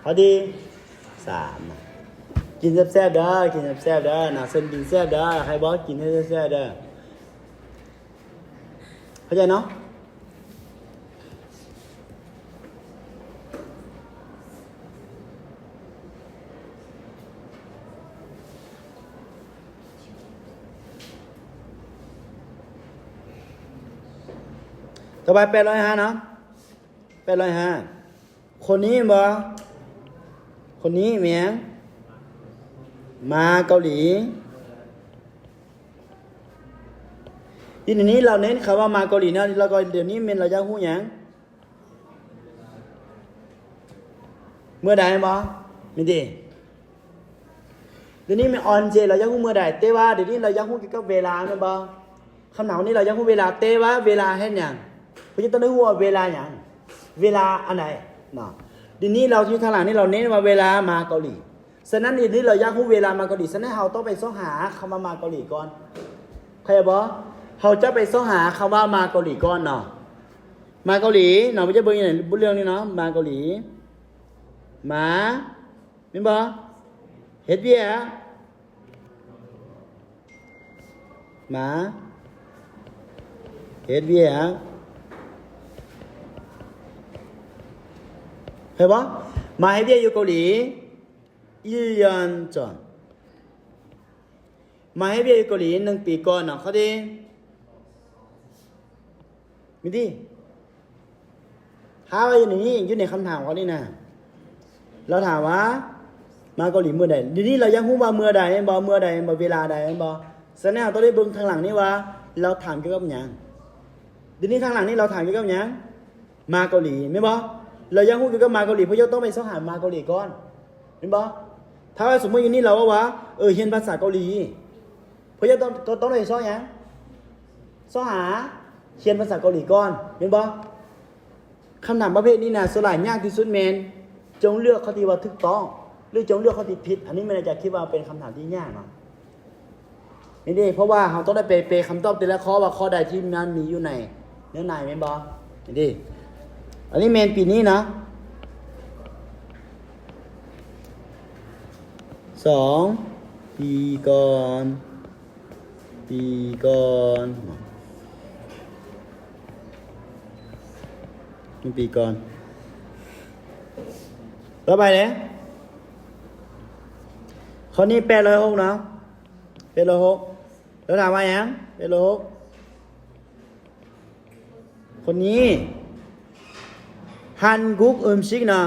ພໍດີ ສາມ ກິນແຊບໆເດີ ກິນແຊບໆເດີ ນະ ເຊີນກິນແຊບເດີ ໃຄບໍ່? ກິນໃຫ້ແຊບໆເດີ ເຂົ້າໃຈເນາະ? ຕໍ່ໄປ ແປດຮ້ອຍຫ້າເນາະ ແປດຮ້ອຍຫ້າ ຄົນນີ້ແມ່ນບໍ່? ຄົນນີ້ແມ່ນຫຍັງ? ມາເກົາຫຼີ. ດຽວນີ້ລາວເນັ້ນຄຳວ່າມາເກົາຫຼີເນາະ ແລ້ວກໍດຽວນີ້ແມ່ນລາວຢາກຮູ້ຫຍັງ? ເມື່ອໃດແມ່ນບໍ່? ແມ່ນຕິ ດຽວນີ້ແມ່ນ 언제 ລາວຢາກຮູ້ເມື່ອໃດ ແຕ່ວ່າດຽວນີ້ລາວຢາກຮູ້ກ່ຽວກັບເວລາແມ່ນບໍ່? ຄຳຖາມນີ້ລາວຢາກຮູ້ເວລາ ແຕ່ວ່າເວລາເຮັດຫຍັງ? ເພິ່ນຈະຕ້ອງໄດ້ຮູ້ວ່າເວລາຫຍັງ? ເວລາອັນໃດເນາະ? ດຽວນີ້ລາວຢູ່ທາງຫຼັງນີ້ລາວເນັ້ນວ່າເວລາມາເກົາຫຼີ. ສະນັ້ນດຽວນີ້ລາວຢາກຮູ້ເວລາມາເກົາຫຼີ ສະນັ້ນເຮົາຕ້ອງໄປຊອກຫາຄຳວ່າມາເກົາຫຼີກ່ອນ ເຂົ້າໃຈບໍ່? ເຮົາຈະໄປຊອກຫາຄຳວ່າມາເກົາຫຼີກ່ອນເນາະ ມາເກົາຫຼີເນາະ ເຮົາຈະເບິ່ງຢູ່ໃນບົດເລື່ອງນີ້ເນາະ ມາເກົາຫຼີ ມາ ແມ່ນບໍ່? ເຮັດວຽກ ມາເຮັດວຽກ ເຫັນບໍ່? ມາເຮັດວຽກຢູ່ເກົາຫຼີ ເອີນຈອນ ມາເຮັດວຽກຢູ່ເກົາຫຼີໜຶ່ງປີກ່ອນເນາະ ເຂົາເດ ມີຕິ ຖ້າວ່າຢູ່ໃນນີ້ ຢູ່ໃນຄຳຖາມເຂົານີ້ນະ ລາວຖາມວ່າ ມາເກົາຫຼີເມື່ອໃດ? ດຽວນີ້ລາວຢາກຮູ້ວ່າເມື່ອໃດແມ່ນບໍ່? ເມື່ອໃດແມ່ນບໍ່? ເວລາໃດແມ່ນບໍ່? ສະນັ້ນເຮົາຕ້ອງໄດ້ເບິ່ງທາງຫຼັງນີ້ວ່າ ລາວຖາມກ່ຽວກັບຫຍັງ? ດຽວນີ້ທາງຫຼັງນີ້ລາວຖາມກ່ຽວກັບຫຍັງ? ມາເກົາຫຼີແມ່ນບໍ່? ລາວຢາກຮູ້ກ່ຽວກັບມາເກົາຫຼີ ພວກເຈົ້າຕ້ອງໄປຊອກຫາມາເກົາຫຼີກ່ອນ ແມ່ນບໍ່? ຖ້າວ່າສົມມຸດຢູ່ນີ້ລາວເວົ້າວ່າ ເອີ ຮຽນພາສາເກົາຫຼີ ພວກເຈົ້າຕ້ອງ ຕ້ອງໄດ້ຊອກຫຍັງ? ຊອກຫາຮຽນພາສາເກົາຫຼີກ່ອນ ແມ່ນບໍ່? ຄຳຖາມປະເພດນີ້ນະ ສ່ວນຫຼາຍຍາກທີ່ສຸດແມ່ນ ຈົ່ງເລືອກຂໍ້ທີ່ວ່າຖືກຕ້ອງ ຫຼື ຈົ່ງເລືອກຂໍ້ທີ່ຜິດ. ອັນນີ້ແມ່ນອາຈານຄິດວ່າເປັນຄຳຖາມທີ່ຍາກເນາະ. ນີ້ເດ້ ເພາະວ່າເຮົາຕ້ອງໄດ້ໄປແປຄຳຕອບແຕ່ລະຂໍ້ວ່າຂໍ້ໃດທີ່ມັນມີຢູ່ໃນເນື້ອໃນແມ່ນບໍ່? ນີ້ເດ້ ອັນນີ້ແມ່ນປີນີ້ນະ ສອງປີກ່ອນ ປີກ່ອນ ໜຶ່ງປີກ່ອນ. ຕໍ່ໄປເດ້ ຂໍ້ນີ້ແປດຮ້ອຍຫົກເນາະ ແປດຮ້ອຍຫົກ ແລ້ວຖາມວ່າຫຍັງ? ແປດຮ້ອຍຫົກ ຄົນນີ້ 한국 음식ເນາະ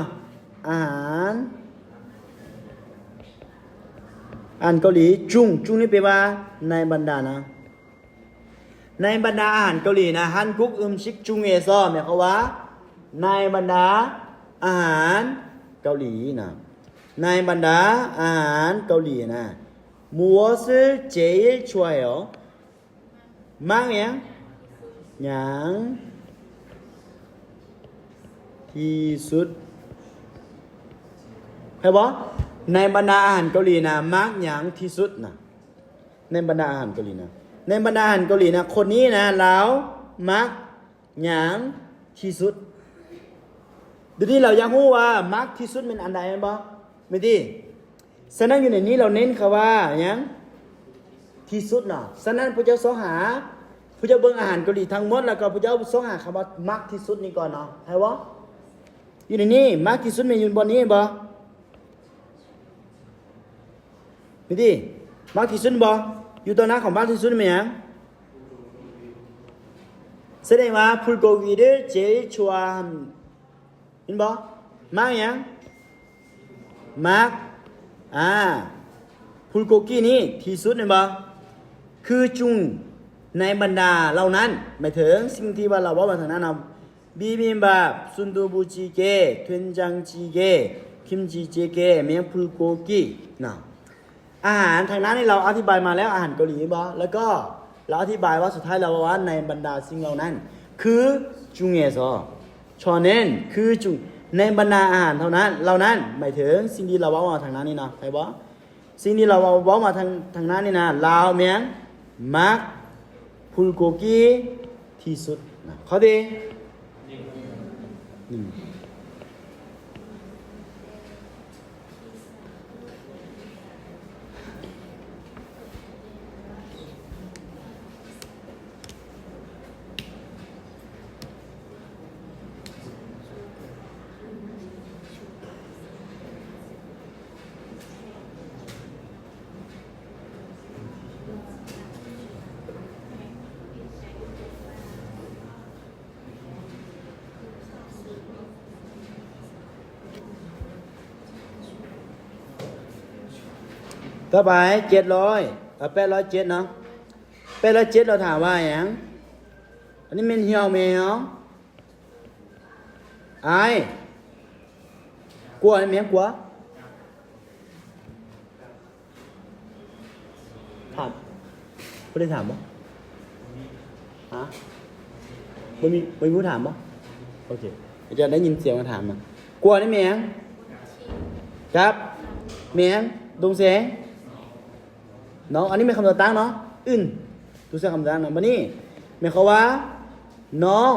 ອາຫານ ອາຫານເກົາຫຼີ 중 중ນີ້ແປວ່າໃນບັນດານະ ໃນບັນດາອາຫານເກົາຫຼີນະ 한국 음식 중에서 ໝາຍຄວາມວ່າ ໃນບັນດາອາຫານເກົາຫຼີນະ ໃນບັນດາອາຫານເກົາຫຼີນະ 무엇을 제일 좋아해요? ມັກຫຍັງ? ຫຍັງທີ່ສຸດ? ໃຜບອກ ໃນບັນດາອາຫານເກົາຫຼີນະ ມັກຫຍັງທີ່ສຸດນະ? ໃນບັນດາອາຫານເກົາຫຼີນະ ໃນບັນດາອາຫານເກົາຫຼີນະ ຄົນນີ້ນະ ລາວມັກຫຍັງທີ່ສຸດ? ດຽວນີ້ລາວຢາກຮູ້ວ່າມັກທີ່ສຸດແມ່ນອັນໃດແມ່ນບໍ່? ແມ່ນຕິ? ສະນັ້ນຢູ່ໃນນີ້ລາວເນັ້ນຄຳວ່າຫຍັງ? ທີ່ສຸດເນາະ. ສະນັ້ນພວກເຈົ້າຊອກຫາ ພວກເຈົ້າເບິ່ງອາຫານເກົາຫຼີທັງໝົດ ແລ້ວກໍພວກເຈົ້າຊອກຫາຄຳວ່າມັກທີ່ສຸດນີ້ກ່ອນເນາະ. ເຫັນບໍ່? ຢູ່ໃນນີ້ ມັກທີ່ສຸດແມ່ນຢູ່ບ່ອນນີ້ແມ່ນບໍ່? ແມ່ນຕິ? ມັກທີ່ສຸດບໍ່? ຢູ່ຕໍ່ໜ້າຂອງມັກທີ່ສຸດແມ່ນຫຍັງ? ສະແດງວ່າ 불고기를 제일 좋아함. ເຫັນບໍ່? ມັກຫຍັງ? ມັກ ອາ 불고기ນີ້ທີ່ສຸດແມ່ນບໍ່? 그 중 ໃນບັນດາເຫຼົ່ານັ້ນ ໝາຍເຖິງສິ່ງທີ່ວ່າລາວເວົ້າມາທາງນັ້ນເນາະ 비빔밥, 순두부찌개, 된장찌개, 김치찌개, 면 불고기 ເນາະ. ອາຫານທາງນັ້ນນີ້ລາວອະທິບາຍມາແລ້ວ ອາຫານເກົາຫຼີແມ່ນບໍ່? ແລ້ວກໍລາວອະທິບາຍວ່າ ສຸດທ້າຍລາວເວົ້າວ່າ ໃນບັນດາສິ່ງເຫຼົ່ານັ້ນ 그 중에서 저는 그 중 ໃນບັນດາອາຫານເທົ່ານັ້ນ ເຫຼົ່ານັ້ນ ໝາຍເຖິງສິ່ງທີ່ລາວເວົ້າມາທາງນັ້ນນີ້ເນາະ ເຫັນບໍ່? ສິ່ງທີ່ລາວເວົ້າ ເວົ້າມາທາງ ທາງນັ້ນນີ້ນະ ລາວແມ່ນມັກ 불고기 ທີ່ສຸດນະ. ເຂົ້າໃຈ? ໜຶ່ງ. ຕໍ່ໄປ ເຈັດຮ້ອຍ ເອີ ແປດຮ້ອຍເຈັດເນາະ ແປດຮ້ອຍເຈັດ ລາວຖາມວ່າຫຍັງ? ອັນນີ້ແມ່ນຮຽວແມວ ອາຍ ກົວແມ່ນຫຍັງ ກົວ? ຖາມ ຜູ້ໃດຖາມບໍ່? ຮະ? ບໍ່ມີ ບໍ່ມີຜູ້ຖາມບໍ່? ໂອເຄ ອາຈານໄດ້ຍິນສຽງມາຖາມນະ ກົວນີ້ແມ່ນຫຍັງ? ກັບ ແມ່ນຫຍັງ? ດົງແສງ ເນາະ ອັນນີ້ແມ່ນຄຳຕອບຕ່າງເນາະ ອຶນ ໂຕໃສ່ຄຳຕອບຕ່າງນະ ບາດນີ້ ໝາຍຄວາມວ່າ ນ້ອງ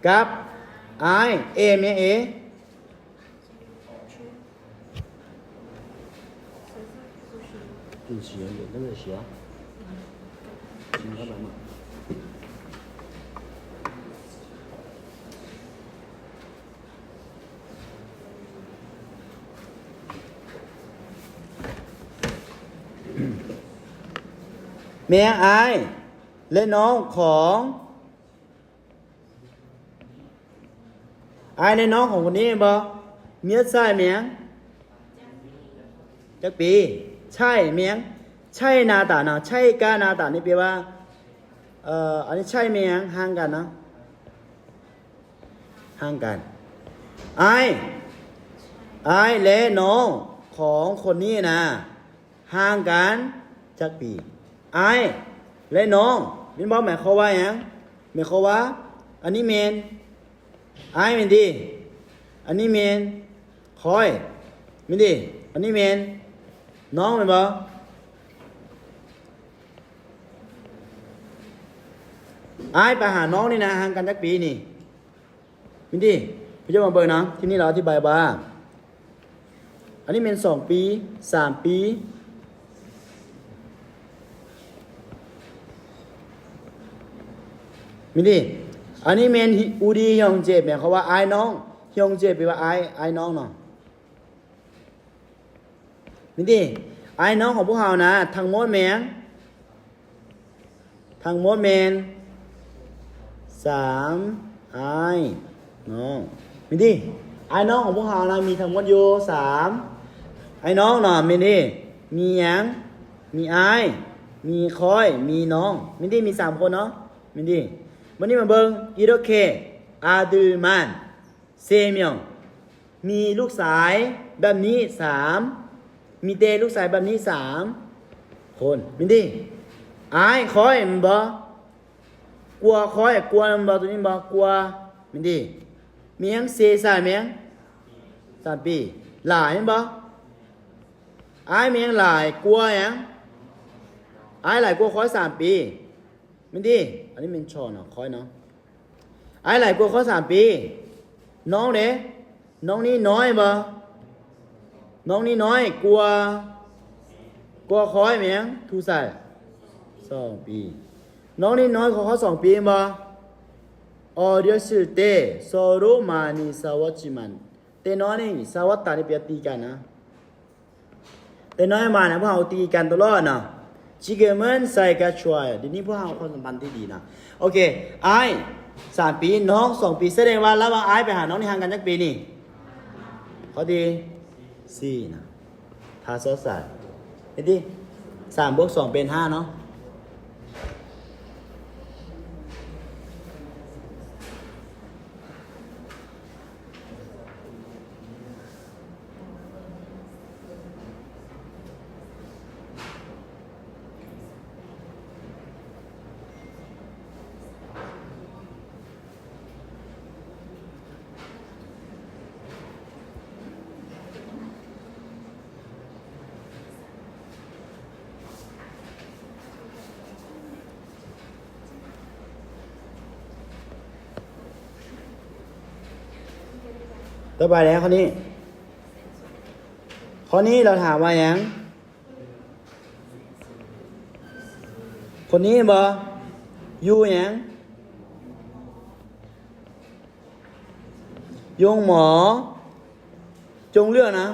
ກັບ ອາຍ ເອ ແມ່ນຫຍັງ ເອ? 饮食，有那个学啊，请老板嘛。 ອືມ ແມ່ນອ້າຍ ແລະ ນ້ອງຂອງ ອ້າຍ ແລະ ນ້ອງຂອງຄົນນີ້ແມ່ນບໍ່? ມີເຊື້ອສາຍແມ່ນຫຍັງ? ຈັກປີ? ໃຊ່ແມ່ນຫຍັງ? ໃຊ່ໜ້າຕາເນາະ ໃຊ່ກະໜ້າຕານີ້ແປວ່າ ເອີ ອັນນີ້ໃຊ່ແມ່ນຫຍັງ? ຫ່າງກັນເນາະ ຫ່າງກັນ. ອ້າຍ ອ້າຍ ແລະ ນ້ອງຂອງຄົນນີ້ນະ ຫ່າງກັນຈັກປີ? ອ້າຍ ແລະ ນ້ອງ ແມ່ນບໍ່? ໝາຍຄວາມວ່າຫຍັງ? ໝາຍຄວາມວ່າ ອັນນີ້ແມ່ນອ້າຍແມ່ນຕິ? ອັນນີ້ແມ່ນຂ້ອຍແມ່ນຕິ? ອັນນີ້ແມ່ນນ້ອງແມ່ນບໍ່? ອ້າຍໄປຫານ້ອງນີ້ນະ ຫ່າງກັນຈັກປີນີ້? ມີນດີ ພວກເຈົ້າມາເບິ່ງນະ ທີ່ນີ້ລາວອະທິບາຍວ່າ ອັນນີ້ແມ່ນສອງປີ ສາມປີ ມີນດີ ອັນນີ້ແມ່ນ 우리 형제 ແມ່ນຄຳວ່າອ້າຍນ້ອງ 형제 ແປວ່າອ້າຍ ອ້າຍນ້ອງເນາະ. ມີນດີ ອ້າຍນ້ອງຂອງພວກເຮົານະ ທັງໝົດແມ່ນ ທັງໝົດແມ່ນສາມ ອ້າຍນ້ອງ. ມີນດີ ອ້າຍນ້ອງຂອງພວກເຮົານະ ມີທັງໝົດຢູ່ສາມ ອ້າຍນ້ອງເນາະ. ມີນດີ ມີຫຍັງ? ມີອ້າຍ ມີຂ້ອຍ ມີນ້ອງ. ມີນດີ ມີສາມຄົນເນາະ. ມີນດີ ບັດນີ້ມາເບິ່ງ 이렇게 아들만 세 명 ມີລູກຊາຍແບບນີ້ສາມ ມີແຕ່ລູກຊາຍແບບນີ້ສາມຄົນ. ມີນດີ ອ້າຍຂ້ອຍແມ່ນບໍ່? ກົວຂ້ອຍ ກົວແມ່ນບໍ່? ໂຕນີ້ແມ່ນບໍ່? ກົວ. ມີນດີ ມີຫຍັງ? ເຊຊາຍແມ່ນຫຍັງ? ສາມປີ. ຫຼາຍແມ່ນບໍ່? ອ້າຍແມ່ນຫຍັງ? ຫຼາຍກວ່າຫຍັງ? ອ້າຍຫຼາຍກວ່າຂ້ອຍສາມປີ. ແມ່ນຕິ? ອັນນີ້ແມ່ນຊອນເນາະ ຂ້ອຍເນາະ. ອ້າຍຫຼາຍກວ່າຂ້ອຍສາມປີ. ນ້ອງເດ? ນ້ອງນີ້ນ້ອຍບໍ່? ນ້ອງນີ້ນ້ອຍກວ່າ ກວ່າຂ້ອຍແມ່ນຫຍັງ? ທູຊາຍ ສອງປີ. ນ້ອງນີ້ນ້ອຍກວ່າຂ້ອຍສອງປີແມ່ນບໍ່? 어렸을 때 서로 많이 싸웠지만 ແຕ່ນ້ອຍນີ້ 싸웠다 ນີ້ແປວ່າຕີກັນນະ. ແຕ່ນ້ອຍມານະ ພວກເຮົາຕີກັນຕະຫຼອດເນາະ. 지금은 사이가 좋아요. ດຽວນີ້ພວກເຮົາຄວາມສຳພັນທີ່ດີເນາະ. ໂອເຄ ອ້າຍສາມປີ ນ້ອງສອງປີ ສະແດງວ່າລະຫວ່າງອ້າຍໄປຫານ້ອງນີ້ຫ່າງກັນຈັກປີນີ້? ຂໍ້ທີສີ່ນະ. 다섯 살. ເຫັນຕິ? ສາມບວກສອງເປັນຫ້າເນາະ. ຕໍ່ໄປແລ້ວ ຂໍ້ນີ້ ຂໍ້ນີ້ລາວຖາມວ່າຫຍັງ? ຄົນນີ້ແມ່ນບໍ່? ຢູ່ຫຍັງ? ໂຮງໝໍ. ຈົ່ງເລືອກນະ.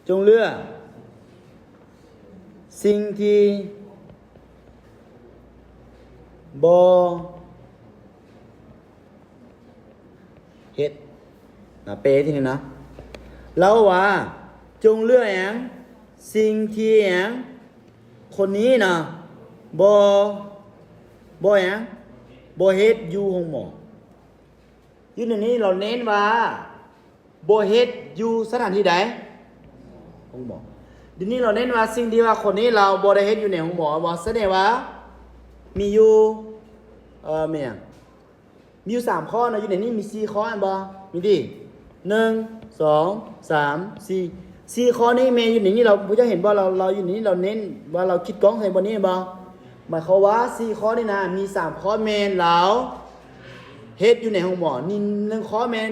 ຈົ່ງເລືອກສິ່ງທີ່ບໍ່ເຮັດນະ. ແປທີ່ນີ້ນະ ລາວວ່າ ຈົ່ງເລືອກຫຍັງ? ສິ່ງທີ່ຫຍັງ? ຄົນນີ້ນະ ບໍ່ ບໍ່ຫຍັງ? ບໍ່ເຮັດຢູ່ໂຮງໝໍ. ຢູ່ໃນນີ້ລາວເນັ້ນວ່າບໍ່ເຮັດຢູ່ສະຖານທີ່ໃດ? ໂຮງໝໍ. ດຽວນີ້ລາວເນັ້ນວ່າສິ່ງທີ່ວ່າຄົນນີ້ລາວບໍ່ໄດ້ເຮັດຢູ່ໃນໂຮງໝໍ ວ່າສະແດງວ່າມີຢູ່ ເອີ ແມ່ນຫຍັງ? ມີຢູ່ສາມຂໍ້ເນາະ ຢູ່ໃນນີ້ມີສີ່ຂໍ້ແມ່ນບໍ່? ມີຕິ ໜຶ່ງ ສອງ ສາມ ສີ່ ສີ່ຂໍ້ນີ້ແມ່ນຢູ່ໃນນີ້ ລາວ ພວກເຈົ້າເຫັນບໍ່? ລາວ ລາວຢູ່ໃນນີ້ ລາວເນັ້ນວ່າລາວຂີດກ້ອງໃສ່ບ່ອນນີ້ແມ່ນບໍ່? ໝາຍຄວາມວ່າສີ່ຂໍ້ນີ້ນະ ມີສາມຂໍ້ແມ່ນລາວເຮັດຢູ່ໃນໂຮງໝໍ ໜຶ່ງ ໜຶ່ງຂໍ້ແມ່ນ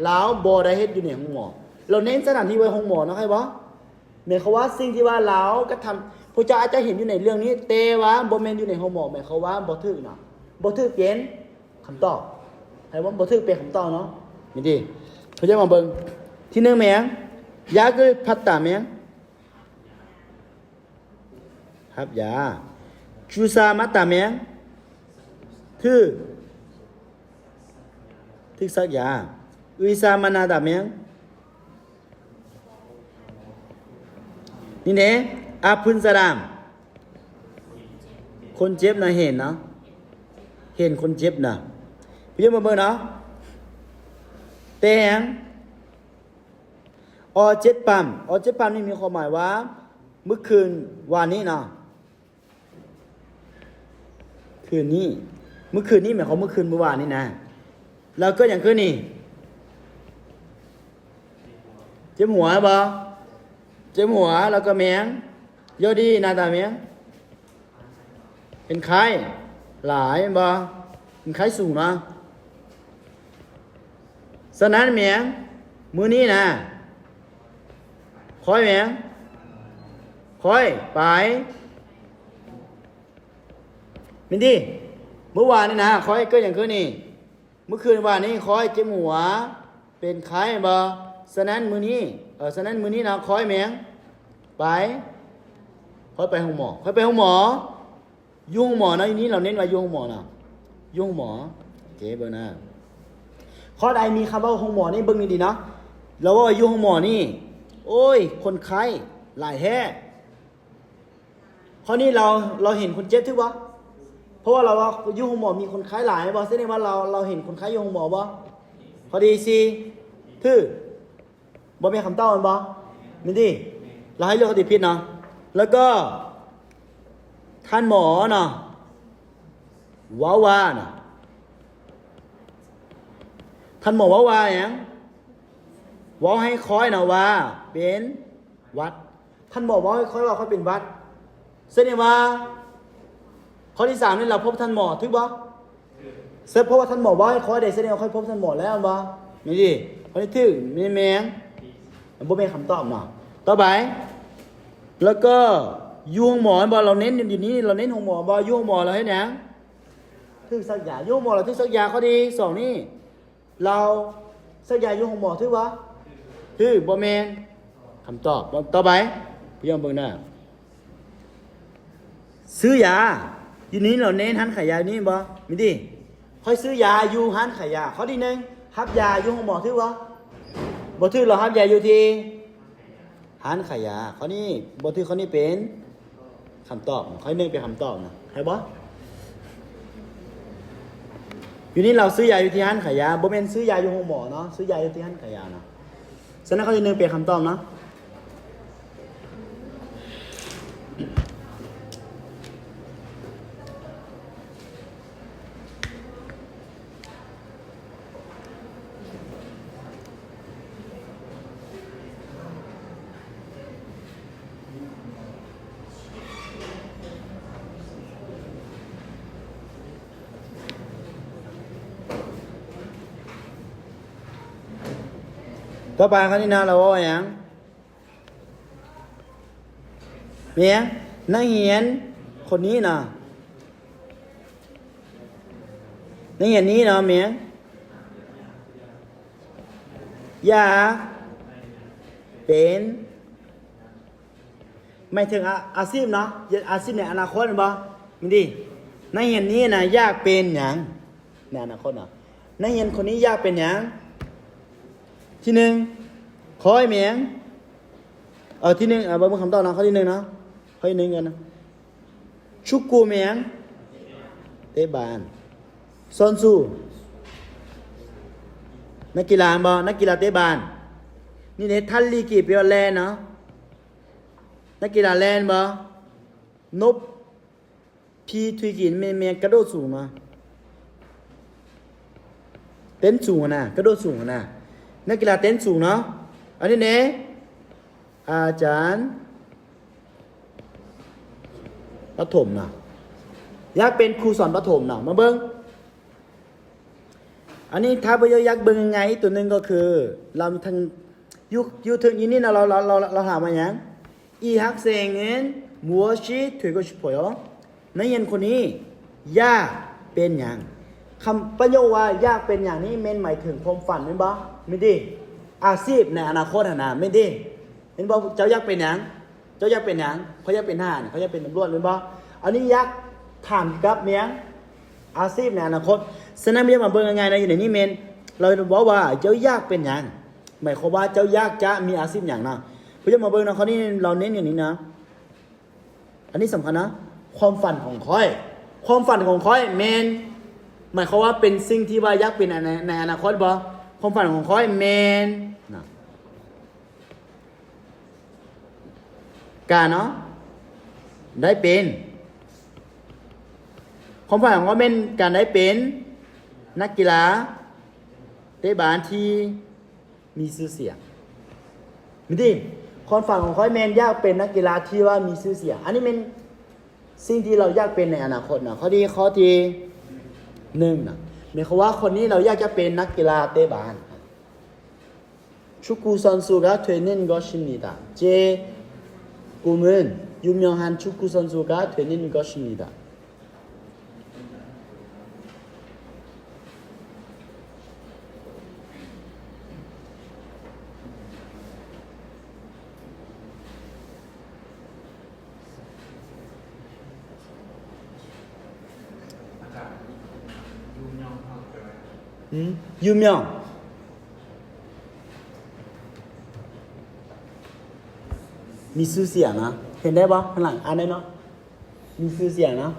ລາວບໍ່ໄດ້ເຮັດຢູ່ໃນໂຮງໝໍ. ລາວເນັ້ນສະຖານທີ່ໄວ້ໂຮງໝໍເນາະ ເຂົ້າໃຈບໍ່? ໝາຍຄວາມວ່າສິ່ງທີ່ວ່າລາວກະທຳ ພວກເຈົ້າອາດຈະເຫັນຢູ່ໃນເລື່ອງນີ້ ແຕ່ວ່າບໍ່ແມ່ນຢູ່ໃນໂຮງໝໍ ໝາຍຄວາມວ່າບໍ່ຖືກເນາະ ບໍ່ຖືກເປັນ ຄຳຕອບ ໃຫ້ວ່າບໍ່ຖືກເປັນຄຳຕອບເນາະ. ມີນດີ ເຮົາຈະມາເບິ່ງ ທີໜຶ່ງແມ່ນຫຍັງ? 약을 팠다 ແມ່ນຫຍັງ? ຮັບຢາ. 주사 맞다 ແມ່ນ ຖືກ ຖືກສັກຢາ. 의사 만나다 ແມ່ນ ນີ້ເດ້ 아픈 사람 ຄົນເຈັບນະ ເຫັນເນາະ ເຫັນຄົນເຈັບນະ. ພະຍາບານເບິ່ງເນາະ ແຕ່ງ 어젯밤. 어젯밤 ນີ້ມີຄວາມໝາຍວ່າ ມື້ຄືນວານນີ້ເນາະ ຄືນນີ້ ມື້ຄືນນີ້ ໝາຍຄວາມມື້ຄືນມື້ວານນີ້ນະ. ແລ້ວເກີດຫຍັງຂຶ້ນນີ້? ເຈັບຫົວບໍ່? ເຈັບຫົວ ແລ້ວກໍແມ່ງ 여기 나다 ແມ່ງ ເປັນໄຂ້ຫຼາຍແມ່ນບໍ່? ເປັນໄຂ້ສູງເນາະ. ສະນັ້ນແມ່ງ ມື້ນີ້ນະ ຂ້ອຍແມ່ງ ຂ້ອຍໄປ ແມ່ນຕິ? ມື້ວານນີ້ນະ ຂ້ອຍເກີດຫຍັງຂຶ້ນນີ້? ມື້ຄືນວານນີ້ຂ້ອຍເຈັບຫົວ ເປັນໄຂ້ແມ່ນບໍ່? ສະນັ້ນມື້ນີ້ ເອີ ສະນັ້ນມື້ນີ້ນະ ຂ້ອຍແມ່ງ ໄປ ຂ້ອຍໄປໂຮງໝໍ ຂ້ອຍໄປໂຮງໝໍ ຢູ່ໂຮງໝໍເນາະ. ຢູ່ນີ້ລາວເນັ້ນວ່າຢູ່ໂຮງໝໍນະ ຢູ່ໂຮງໝໍ. ໂອເຄ ເບິ່ງນະ ຂໍ້ໃດມີຄຳວ່າໂຮງໝໍນີ້ ເບິ່ງດີໆເນາະ. ລາວເວົ້າວ່າຢູ່ໂຮງໝໍນີ້ ໂອ້ຍ ຄົນໄຂ້ຫຼາຍແທ້. ຂໍ້ນີ້ລາວ ລາວເຫັນຄົນເຈັບຖືກບໍ່? ເພາະວ່າລາວວ່າຢູ່ໂຮງໝໍມີຄົນໄຂ້ຫຼາຍແມ່ນບໍ່? ສະແດງວ່າລາວ ລາວເຫັນຄົນໄຂ້ຢູ່ໂຮງໝໍບໍ່? ຂໍ້ທີສີ່ ຖືກ ບໍ່ແມ່ນຄຳຕອບແມ່ນບໍ່? ແມ່ນຕິ? ລາວໃຫ້ເລືອກຂໍ້ທີ່ຜິດເນາະ. ແລ້ວກໍ ທ່ານໝໍເນາະ ເວົ້າວ່ານະ ທ່ານໝໍເວົ້າວ່າຫຍັງ? ເວົ້າໃຫ້ຂ້ອຍນະວ່າເປັນຫວັດ. ທ່ານໝໍເວົ້າໃຫ້ຂ້ອຍວ່າຂ້ອຍເປັນຫວັດ. ສະແດງວ່າ ຂໍ້ທີສາມນີ້ລາວພົບທ່ານໝໍຖືກບໍ່? ສະເພາະວ່າທ່ານໝໍເວົ້າໃຫ້ຂ້ອຍໄດ້ ສະແດງວ່າຂ້ອຍພົບທ່ານໝໍແລ້ວແມ່ນບໍ່? ແມ່ນຕິ? ຂໍ້ນີ້ຖືກ ແມ່ນ ແມ່ນ ມັນບໍ່ແມ່ນຄຳຕອບເນາະ. ຕໍ່ໄປ ແລ້ວກໍຢູ່ໂຮງໝໍແມ່ນບໍ່? ລາວເນັ້ນຢູ່ນີ້ ລາວເນັ້ນໂຮງໝໍບໍ່? ຢູ່ໂຮງໝໍລາວເຮັດຫຍັງ? ຖືກສັກຢາ. ຢູ່ໂຮງໝໍລາວຖືກສັກຢາ. ຂໍ້ທີສອງນີ້ ລາວສັກຢາຢູ່ໂຮງໝໍຖືກບໍ່? ຖືກ ບໍ່ແມ່ນຄຳຕອບ. ຕໍ່ໄປ ພວກເຮົາເບິ່ງໜ້າ ຊື້ຢາ. ຢູ່ນີ້ລາວເນັ້ນຮ້ານຂາຍຢາຢູ່ນີ້ບໍ່? ມີຕິ? ຂ້ອຍຊື້ຢາຢູ່ຮ້ານຂາຍຢາ. ຂໍ້ທີໜຶ່ງ ຮັບຢາຢູ່ໂຮງໝໍຖືກບໍ່? ບໍ່ຖືກ. ລາວຮັບຢາຢູ່ທີ່ ຮ້ານຂາຍຢາ. ຂໍ້ນີ້ບໍ່ຖືກ. ຂໍ້ນີ້ເປັນຄຳຕອບ. ຂໍ້ໜຶ່ງເປັນຄຳຕອບນະ ໃຫ້ບໍ່? ຢູ່ນີ້ລາວຊື້ຢາຢູ່ທີ່ຮ້ານຂາຍຢາ ບໍ່ແມ່ນຊື້ຢາຢູ່ໂຮງໝໍເນາະ ຊື້ຢາຢູ່ທີ່ຮ້ານຂາຍຢາເນາະ. ສະນັ້ນ ຂໍ້ທີໜຶ່ງເປັນຄຳຕອບເນາະ. ຕໍ່ໄປ ຄາວນີ້ນະ ລາວເວົ້າຫຍັງ? ແມ່ນ ນັກຮຽນຄົນນີ້ນະ ນັກຮຽນນີ້ເນາະ ແມ່ນ ຢາກເປັນ ໝາຍເຖິງອາ ອາຊີບເນາະ ອາຊີບໃນອະນາຄົດແມ່ນບໍ່? ແມ່ນຕິ? ນັກຮຽນນີ້ນະ ຢາກເປັນຫຍັງໃນອະນາຄົດເນາະ? ນັກຮຽນຄົນນີ້ຢາກເປັນຫຍັງ? ທີໜຶ່ງ ຂ້ອຍແມ່ນ ເອີ ທີໜຶ່ງ ເອີ ເບິ່ງຄຳຕອບເນາະ ຂໍ້ທີໜຶ່ງເນາະ ຂໍ້ທີໜຶ່ງກ່ອນເນາະ ຊຸກກູແມ່ນ ເຕະບານ ຊອນຊູ ນັກກິລາແມ່ນບໍ່? ນັກກິລາເຕະບານ. ນີ້ເດ້ ທັນລີກີ ແປວ່າແລ່ນເນາະ ນັກກິລາແລ່ນບໍ່? ນົບ ພີທຸຍກິນ ແມ່ນ ແມ່ນກະໂດດສູງນະ ເຕັ້ນສູງຫັ້ນນະ ກະໂດດສູງຫັ້ນນະ ນັກກິລາເຕັ້ນສູງເນາະ. ອັນນີ້ເດ້ ອາຈານປະຖົມນະ ຢາກເປັນຄູສອນປະຖົມນະ. ມາເບິ່ງ ອັນນີ້ຖ້າບໍ່ຢາກເບິ່ງງ່າຍໆ ອີກຕົວໜຶ່ງກໍຄື ລຳທັງ ຢູ່ ຢູ່ເທິງ ຢູ່ນີ້ນະ ລາວ ລາວ ລາວ ລາວຖາມວ່າຫຍັງ? 이학생은 무엇이 되고 싶어요? ນັກຮຽນຄົນນີ້ຢາກເປັນຫຍັງ? ຄຳ ປະໂຫຍກວ່າຢາກເປັນຫຍັງນີ້ແມ່ນໝາຍເຖິງຄວາມຝັນແມ່ນບໍ່? ແມ່ນຕິ? ອາຊີບໃນອະນາຄົດຫັ້ນນະ ແມ່ນຕິ? ແມ່ນບໍ່? ເຈົ້າຢາກເປັນຫຍັງ? ເຈົ້າຢາກເປັນຫຍັງ? ຂ້ອຍຢາກເປັນທະຫານ, ຂ້ອຍຢາກເປັນຕຳຫຼວດ ແມ່ນບໍ່? ອັນນີ້ຢາກຖາມກ່ຽວກັບຫຍັງ? ອາຊີບໃນອະນາຄົດ. ສະນັ້ນ ເຮົາມາເບິ່ງງ່າຍໆນະ ຢູ່ໃນນີ້ແມ່ນ ລາວເວົ້າວ່າ ເຈົ້າຢາກເປັນຫຍັງ? ໝາຍຄວາມວ່າເຈົ້າຢາກຈະມີອາຊີບຫຍັງນະ? ເຮົາມາເບິ່ງນະ ຂໍ້ນີ້ລາວເນັ້ນຢູ່ນີ້ນະ. ອັນນີ້ສຳຄັນນະ ຄວາມຝັນຂອງຂ້ອຍ. ຄວາມຝັນຂອງຂ້ອຍແມ່ນ ໝາຍຄວາມວ່າເປັນສິ່ງທີ່ວ່າຢາກເປັນໃນ ໃນອະນາຄົດບໍ່? ຄວາມຝັນຂອງຂ້ອຍແມ່ນນະ ການເນາະ ໄດ້ເປັນ ຄວາມຝັນຂອງຂ້ອຍແມ່ນການໄດ້ເປັນນັກກິລາເຕະບານທີ່ ມີຊື່ສຽງ. ມີຕິ ຄວາມຝັນຂອງຂ້ອຍແມ່ນຢາກເປັນນັກກິລາທີ່ວ່າມີຊື່ສຽງ. ອັນນີ້ແມ່ນສິ່ງທີ່ລາວຢາກເປັນໃນອະນາຄົດເນາະ. ຂໍ້ນີ້ ຂໍ້ທີໜຶ່ງນະ ໝາຍຄວາມວ່າຄົນນີ້ລາວຢາກຈະເປັນນັກກິລາເຕະບານ. 축구 선수가 되는 것입니다. 제 꿈은 유명한 축구 선수가 되는 것입니다. ອືມ 유명 ມີຊື່ສຽງນະ ເຫັນໄດ້ບໍ່? ຂ້າງຫຼັງອ່ານໄດ້ເນາະ. ມີຊື່ສຽງເນາະ.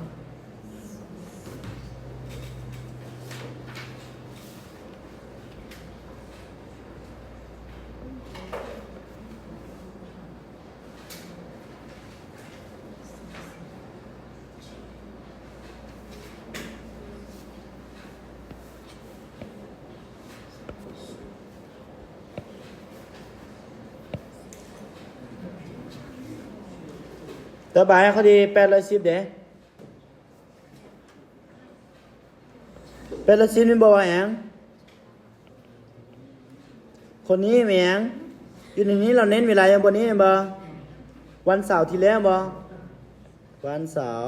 ຕໍ່ໄປ ຂໍ້ທີແປດຮ້ອຍສິບເດ້. ແປດຮ້ອຍສິບນີ້ບອກວ່າຫຍັງ? ຄົນນີ້ແມ່ນຫຍັງ? ຢູ່ໃນນີ້ລາວເນັ້ນເວລາຢູ່ບ່ອນນີ້ແມ່ນບໍ່? ວັນເສົາທີ່ແລ້ວບໍ່? ວັນເສົາ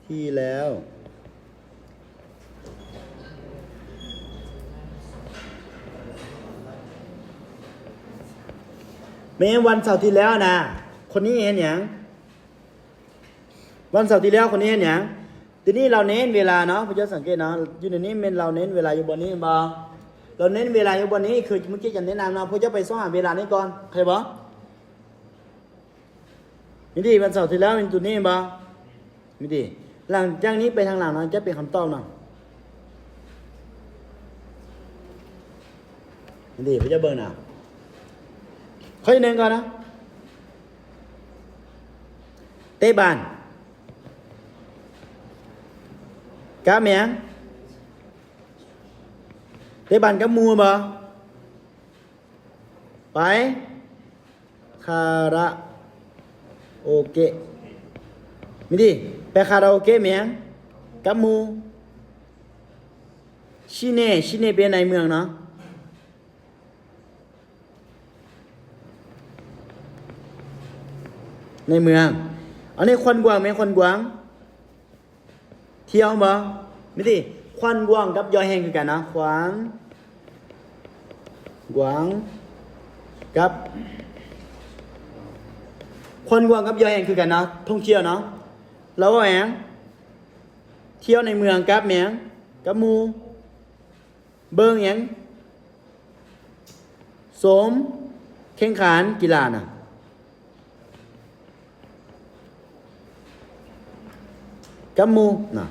ທີ່ແລ້ວ. ແມ່ນວັນເສົາທີ່ແລ້ວນະ ຄົນນີ້ເຮັດຫຍັງ? ວັນເສົາທີ່ແລ້ວຄົນນີ້ເຮັດຫຍັງ? ທີນີ້ລາວເນັ້ນເວລາເນາະ ພວກເຈົ້າສັງເກດເນາະ ຢູ່ໃນນີ້ແມ່ນລາວເນັ້ນເວລາຢູ່ບ່ອນນີ້ແມ່ນບໍ່? ລາວເນັ້ນເວລາຢູ່ບ່ອນນີ້ ຄືເມື່ອກີ້ຈະແນະນຳເນາະ ພວກເຈົ້າໄປຊອກຫາເວລານີ້ກ່ອນ ເຂົ້າໃຈບໍ່? ນີ້ຕິ ວັນເສົາທີ່ແລ້ວແມ່ນໂຕນີ້ແມ່ນບໍ່? ນີ້ຕິ ຫຼັງຈາກນີ້ໄປທາງຫຼັງເນາະ ຈະເປັນຄຳຕອບເນາະ. ນີ້ຕິ ພວກເຈົ້າເບິ່ງນະ ຂໍ້ທີໜຶ່ງກ່ອນນະ ເຕະບານ ກັບຫຍັງ? ເຕະບານກັບໝູ່ແມ່ນບໍ່? ໄປຄາຣາໂອເກະ ມີຕິ ໄປຄາຣາໂອເກະແມ່ນຫຍັງ? ກັບໝູ່. ຊິເນ ຊິເນແປໃນເມືອງເນາະ ໃນເມືອງ. ອັນນີ້ຄວັນກວາງແມ່ນຄວັນກວາງ ທ່ຽວບໍ່? ມີຕິ ຄວັນກວາງກັບຢໍແຮງຄືກັນນະ ຄວັນກວາງກັບ ຄວັນກວາງກັບຢໍແຮງຄືກັນເນາະ ທ່ອງທ່ຽວເນາະ. ລາວວ່າຫຍັງ? ທ່ຽວໃນເມືອງກັບຫຍັງ? ກັບໝູ່. ເບິ່ງຫຍັງ? ຊົມແຂ່ງຂັນກິລານະ ກັບໝູ່ນະ.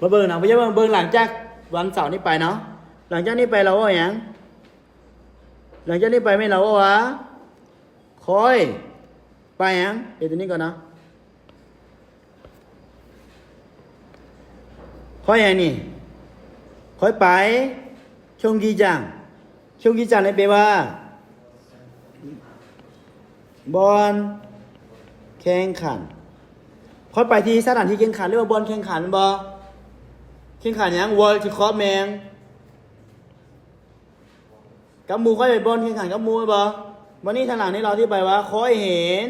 ມາເບິ່ງນະ ພວກເຈົ້າເບິ່ງ ເບິ່ງຫຼັງຈາກວັນເສົານີ້ໄປເນາະ ຫຼັງຈາກນີ້ໄປລາວເວົ້າຫຍັງ? ຫຼັງຈາກນີ້ໄປແມ່ນລາວເວົ້າວ່າ ຂ້ອຍໄປຫຍັງ? ເຮັດຕົວນີ້ກ່ອນເນາະ. ຂ້ອຍຫຍັງນີ້? ຂ້ອຍໄປ 경기장. 경기장 ນີ້ແປວ່າ ບ່ອນແຂ່ງຂັນ. ຂ້ອຍໄປທີ່ສະຖານທີ່ແຂ່ງຂັນ ຫຼືວ່າບ່ອນແຂ່ງຂັນແມ່ນບໍ່? ແຂ່ງຂັນຫຍັງ? World Cup ແມ່ນ. ກັບໝູ່ ຂ້ອຍໄປບ່ອນແຂ່ງຂັນກັບໝູ່ແມ່ນບໍ່? ບັດນີ້ທາງຫຼັງນີ້ລາວອະທິບາຍວ່າ ຂ້ອຍເຫັນ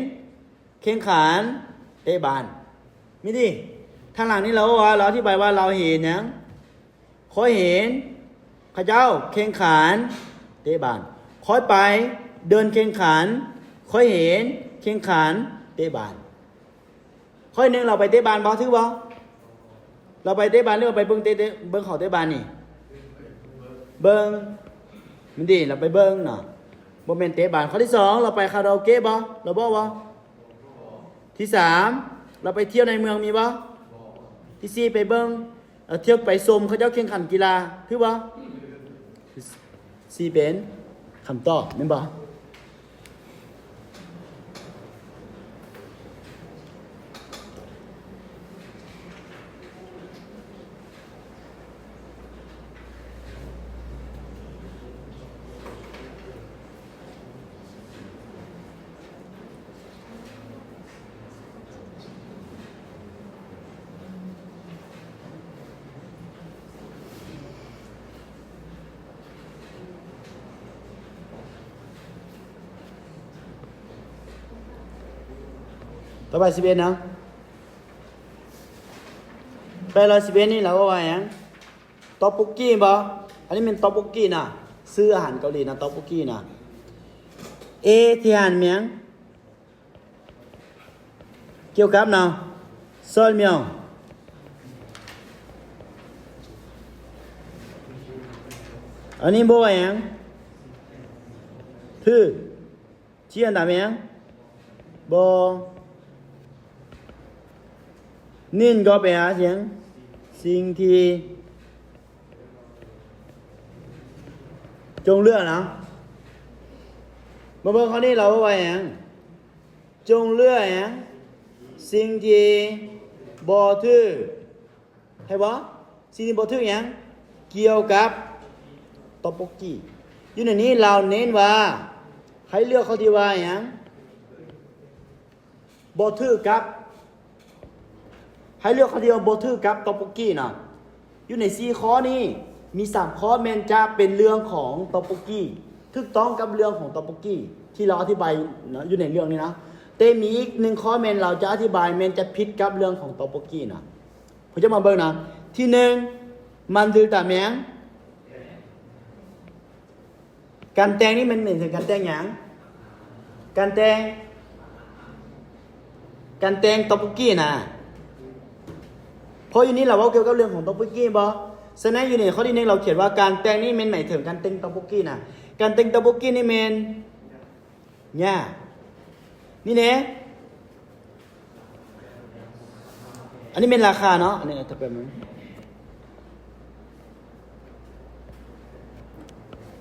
ແຂ່ງຂັນເຕະບານ ມີຕິ ທາງຫຼັງນີ້ລາວວ່າ ລາວອະທິບາຍວ່າລາວເຫັນຫຍັງ? ຂ້ອຍເຫັນເຂົາເຈົ້າແຂ່ງຂັນເຕະບານ. ຂ້ອຍໄປເດີ່ນແຂ່ງຂັນ ຂ້ອຍເຫັນ ແຂ່ງຂັນເຕະບານ. ຂໍ້ທີໜຶ່ງ ລາວໄປເຕະບານບໍ່? ຖືກບໍ່? ລາວໄປເຕະບານ ຫຼືວ່າໄປເບິ່ງເຕະ ເບິ່ງເຂົາເຕະບານນີ້? ເບິ່ງ. ແມ່ນຕິ? ລາວໄປເບິ່ງເນາະ ບໍ່ແມ່ນເຕະບານ. ຂໍ້ທີສອງ ລາວໄປຄາຣາໂອເກະບໍ່? ລາວບອກບໍ່? ທີສາມ ລາວໄປທ່ຽວໃນເມືອງມີບໍ່? ທີສີ່ ໄປເບິ່ງ ເອີ ທ່ຽວໄປຊົມເຂົາເຈົ້າແຂ່ງຂັນກິລາ ຖືກບໍ່? ສີ່ ເປັນຄຳຕອບແມ່ນບໍ່? ຕໍ່ໄປ ສິບເອັດ ນະ ແປດຮ້ອຍສິບເອັດນີ້ລາວເວົ້າວ່າຫຍັງ? ຕອກໂບກີ້ບໍ່? ອັນນີ້ແມ່ນຕອກໂບກີ້ນະ ຊື່ອາຫານເກົາຫຼີນະ ຕອກໂບກີ້ນະ. ເອ ທີ່ອາຫານແມ່ນຫຍັງ? ກ່ຽວກັບເນາະ ເຊີນມຽວ. ອັນນີ້ບໍ່ວ່າຫຍັງ? ຖືກ. ທີ່ອັນດາແມ່ນຫຍັງ? ບໍ່. ນິນກໍໄປຫາຫຍັງ? ສິ່ງທີ່ຈົ່ງເລືອກນະ. ມາເບິ່ງຂໍ້ນີ້ ລາວເວົ້າວ່າຫຍັງ? ຈົ່ງເລືອກຫຍັງ? ສິ່ງທີ່ບໍ່ຖືກ. ໃຫ້ບໍ່? ສິ່ງທີ່ບໍ່ຖືກຫຍັງ? ກ່ຽວກັບຕອກໂບກີ້. ຢູ່ໃນນີ້ລາວເນັ້ນວ່າໃຫ້ເລືອກຂໍ້ທີ່ວ່າຫຍັງ? ບໍ່ຖືກກັບ ໃຫ້ເລືອກຂໍ້ທີ່ວ່າບໍ່ຖືກກັບຕອກໂບກີ້ນະ. ຢູ່ໃນສີ່ຂໍ້ນີ້ ມີສາມຂໍ້ແມ່ນຈະເປັນເລື່ອງຂອງຕອກໂບກີ້ ຖືກຕ້ອງກັບເລື່ອງຂອງຕອກໂບກີ້ທີ່ລາວອະທິບາຍເນາະ ຢູ່ໃນເລື່ອງນີ້ນະ. ແຕ່ມີອີກໜຶ່ງຂໍ້ແມ່ນລາວຈະອະທິບາຍ ແມ່ນຈະຜິດກັບເລື່ອງຂອງຕອກໂບກີ້ນະ. ພວກເຈົ້າມາເບິ່ງນະ. ທີໜຶ່ງ ມານດືຕາແມງ ການແຕ່ງນີ້ແມ່ນໝາຍເຖິງການແຕ່ງຫຍັງ? ການແຕ່ງ ການແຕ່ງຕອກໂບກີ້ນະ. ເພາະຢູ່ນີ້ລາວເວົ້າກ່ຽວກັບເລື່ອງຂອງຕອກໂບກີ້ບໍ່? ສະນັ້ນຢູ່ໃນຂໍ້ທີໜຶ່ງລາວຂຽນວ່າການແຕ່ງນີ້ແມ່ນໝາຍເຖິງການແຕ່ງຕອກໂບກີ້ນະ. ການແຕ່ງຕອກໂບກີ້ນີ້ແມ່ນ ຍາກ. ນີ້ເດ້ ອັນນີ້ແມ່ນລາຄາເນາະ ອັນນີ້ຖ້າແປັບໜຶ່ງ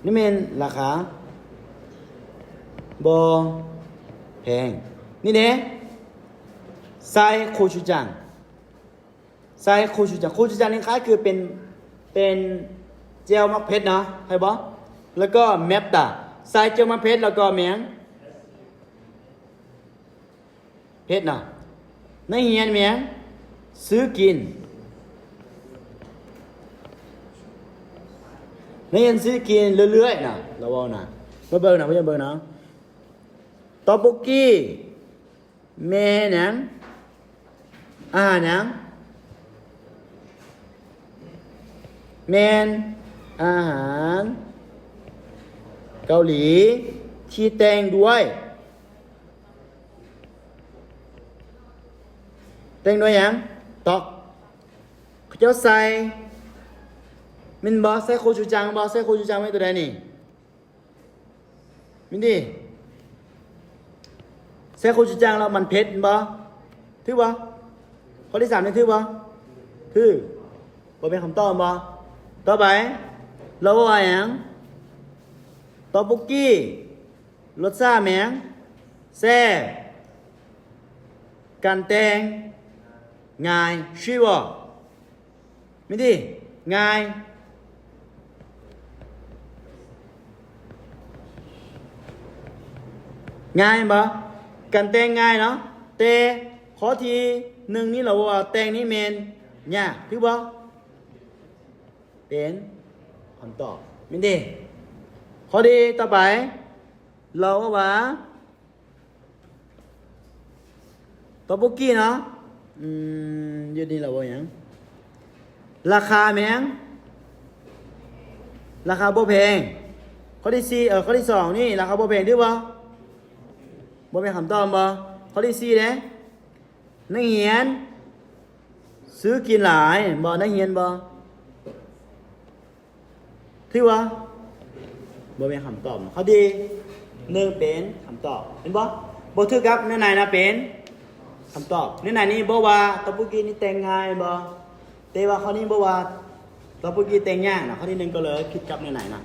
ນີ້ແມ່ນລາຄາບໍ່ແພງ. ນີ້ເດ້ ໃສ່ໂຄຊູຈັງ ໃສ່ໂຄຊູຈັງ ໂຄຊູຈັງນີ້ຄ້າຍຄືເປັນ ເປັນແຈ່ວໝາກເຜັດເນາະ ໃຫ້ບໍ່? ແລ້ວກໍແມັບຕາ ໃສ່ແຈ່ວໝາກເຜັດ ແລ້ວກໍແມ່ນຫຍັງ? ເຜັດເນາະ. ນັກຮຽນແມ່ນຫຍັງ? ຊື້ກິນ ນັກຮຽນຊື້ກິນເລື້ອຍໆນະ ລາວເວົ້ານະ. ມາເບິ່ງນະ ມາເບິ່ງນະ ຕອກໂບກີ້ ແມ່ນຫຍັງ? ອາຫານຫຍັງ? ແມ່ນອາຫານເກົາຫຼີທີ່ແຕ່ງດ້ວຍ ແຕ່ງດ້ວຍຫຍັງ? ຕອກ. ເຂົາເຈົ້າໃສ່ ແມ່ນບໍ່? ໃສ່ໂຄຊູຈັງບໍ່? ໃສ່ໂຄຊູຈັງແມ່ນຕົວໃດນີ້? ແມ່ນຕິ? ແຊໂຄຊູຈັງແລ້ວມັນເຜັດແມ່ນບໍ່? ຖືກບໍ່? ຂໍ້ທີສາມນີ້ຖືກບໍ່? ຖືກ. ບໍ່ແມ່ນຄຳຕອບແມ່ນບໍ່? ຕໍ່ໄປ ລາວເວົ້າວ່າຫຍັງ? ຕອກໂບກີ້ ລົດຊາດແມ່ນຫຍັງ? ແຊບ. ການແຕ່ງ ງ່າຍ ຊີວ ແມ່ນຕິ? ງ່າຍ ງ່າຍແມ່ນບໍ່? ການແຕ່ງງ່າຍເນາະ ແຕ່ຂໍ້ທີໜຶ່ງນີ້ລາວເວົ້າວ່າແຕ່ງນີ້ແມ່ນຍາກ ຖືກບໍ່? ເປັນຄຳຕອບ ແມ່ນຕິ? ຂໍ້ດີຕໍ່ໄປ ລາວເວົ້າວ່າ ຕອກໂບກີ້ເນາະ ອືມ ຢູ່ນີ້ລາວເວົ້າຫຍັງ? ລາຄາແມ່ນຫຍັງ? ລາຄາບໍ່ແພງ. ຂໍ້ທີສີ່ ເອີ ຂໍ້ທີສອງນີ້ ລາຄາບໍ່ແພງ ຖືກບໍ່? ບໍ່ແມ່ນຄຳຕອບແມ່ນບໍ່? ຂໍ້ທີສີ່ເດ້ ນັກຮຽນຊື້ກິນຫຼາຍແມ່ນບໍ່? ນັກຮຽນບໍ່? ຖືກບໍ່? ບໍ່ແມ່ນຄຳຕອບ. ຂໍ້ທີໜຶ່ງເປັນຄຳຕອບ ເຫັນບໍ່? ບໍ່ຖືກກັບເນື້ອໃນນະ ເປັນຄຳຕອບ. ເນື້ອໃນນີ້ບອກວ່າຕະປູກີນີ້ແຕ່ງງ່າຍບໍ່? ແຕ່ວ່າຂໍ້ນີ້ບອກວ່າຕະປູກີແຕ່ງຍາກນະ. ຂໍ້ທີໜຶ່ງກໍເລີຍຜິດກັບເນື້ອໃນນະ.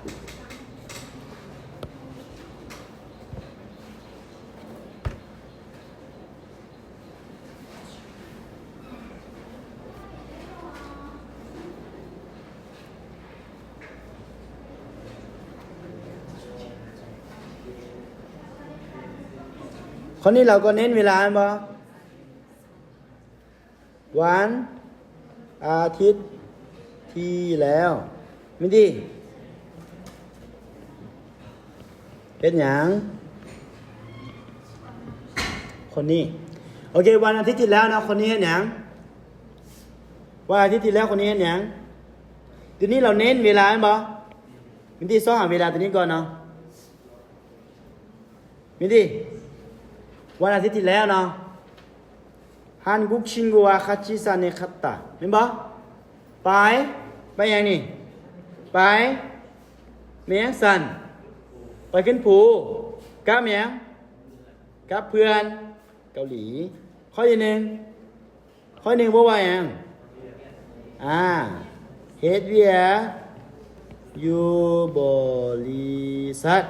ຂໍ້ນີ້ເຮົາກໍເນັ້ນເວລາແມ່ນບໍ່? ວັນອາທິດທີ່ແລ້ວ ມິນດີ ເຮັດຫຍັງ? ຄົນນີ້ ໂອເຄ ວັນອາທິດທີ່ແລ້ວເນາະ ຄົນນີ້ເຮັດຫຍັງ? ວັນອາທິດທີ່ແລ້ວຄົນນີ້ເຮັດຫຍັງ? ດຽວນີ້ເຮົາເນັ້ນເວລາແມ່ນບໍ່? ມິນດີ ຊອກຫາເວລາຕົວນີ້ກ່ອນເນາະ. ມິນດີ ວັນອາທິດທີ່ແລ້ວເນາະ 한국 친구와 같이 지내갔다 ແມ່ນບໍ່? ໄປ ໄປຫຍັງນີ້? ໄປ ແມ່ນຫຍັງຊັ້ນ? ໄປຂຶ້ນພູ ກັບຫຍັງ? ກັບເພື່ອນເກົາຫຼີ. ຂໍ້ທີໜຶ່ງ ຂໍ້ທີໜຶ່ງບອກວ່າຫຍັງ? ອາ ເຮັດວຽກຢູ່ບໍລິສັດ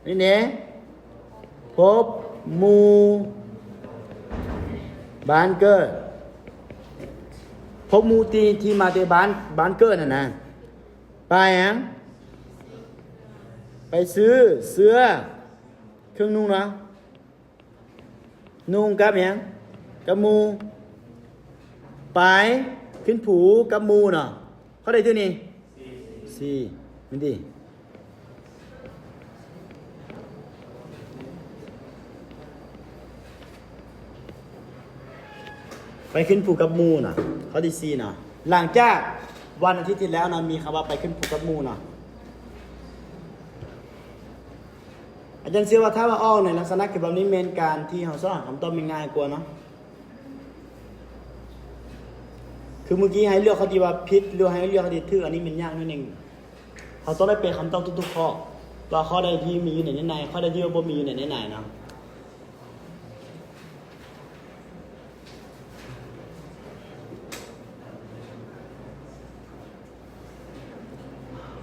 ນີ້ເດ້ ພົບໝູ່ບ້ານເກີດ ພົບໝູ່ທີ່ ທີ່ມາແຕ່ບ້ານ ບ້ານເກີດຫັ້ນນະ ໄປຫຍັງ? ໄປຊື້ເສື້ອເຄື່ອງນຸ່ງເນາະ. ນຸ່ງກັບຫຍັງ? ກັບໝູ່ ໄປຂຶ້ນພູກັບໝູ່ເນາະ. ຂໍ້ໃດຖືກນີ້? ສີ່ ແມ່ນຕິ? ໄປຂຶ້ນພູກັບໝູ່ເນາະ ຂໍ້ທີສີ່ເນາະ. ຫຼັງຈາກວັນອາທິດທີ່ແລ້ວເນາະ ມີຄຳວ່າໄປຂຶ້ນພູກັບໝູ່ເນາະ. ອາຈານເຊື່ອວ່າຖ້າວ່າອອກໃນລັກສະນະຄືແບບນີ້ ແມ່ນການທີ່ເຮົາຊອກຫາຄຳຕອບແມ່ນງ່າຍກວ່າເນາະ. ຄືມື້ກີ້ໃຫ້ເລືອກຂໍ້ທີ່ວ່າຜິດ ຫຼືໃຫ້ເລືອກຂໍ້ທີ່ຖືກ ອັນນີ້ແມ່ນຍາກໜ້ອຍໜຶ່ງ. ເຮົາຕ້ອງໄດ້ແປຄຳຕອບທຸກໆຂໍ້ ວ່າຂໍ້ໃດທີ່ມີຢູ່ໃນເນື້ອໃນ ຂໍ້ໃດທີ່ວ່າບໍ່ມີຢູ່ໃນເນື້ອໃນເນາະ.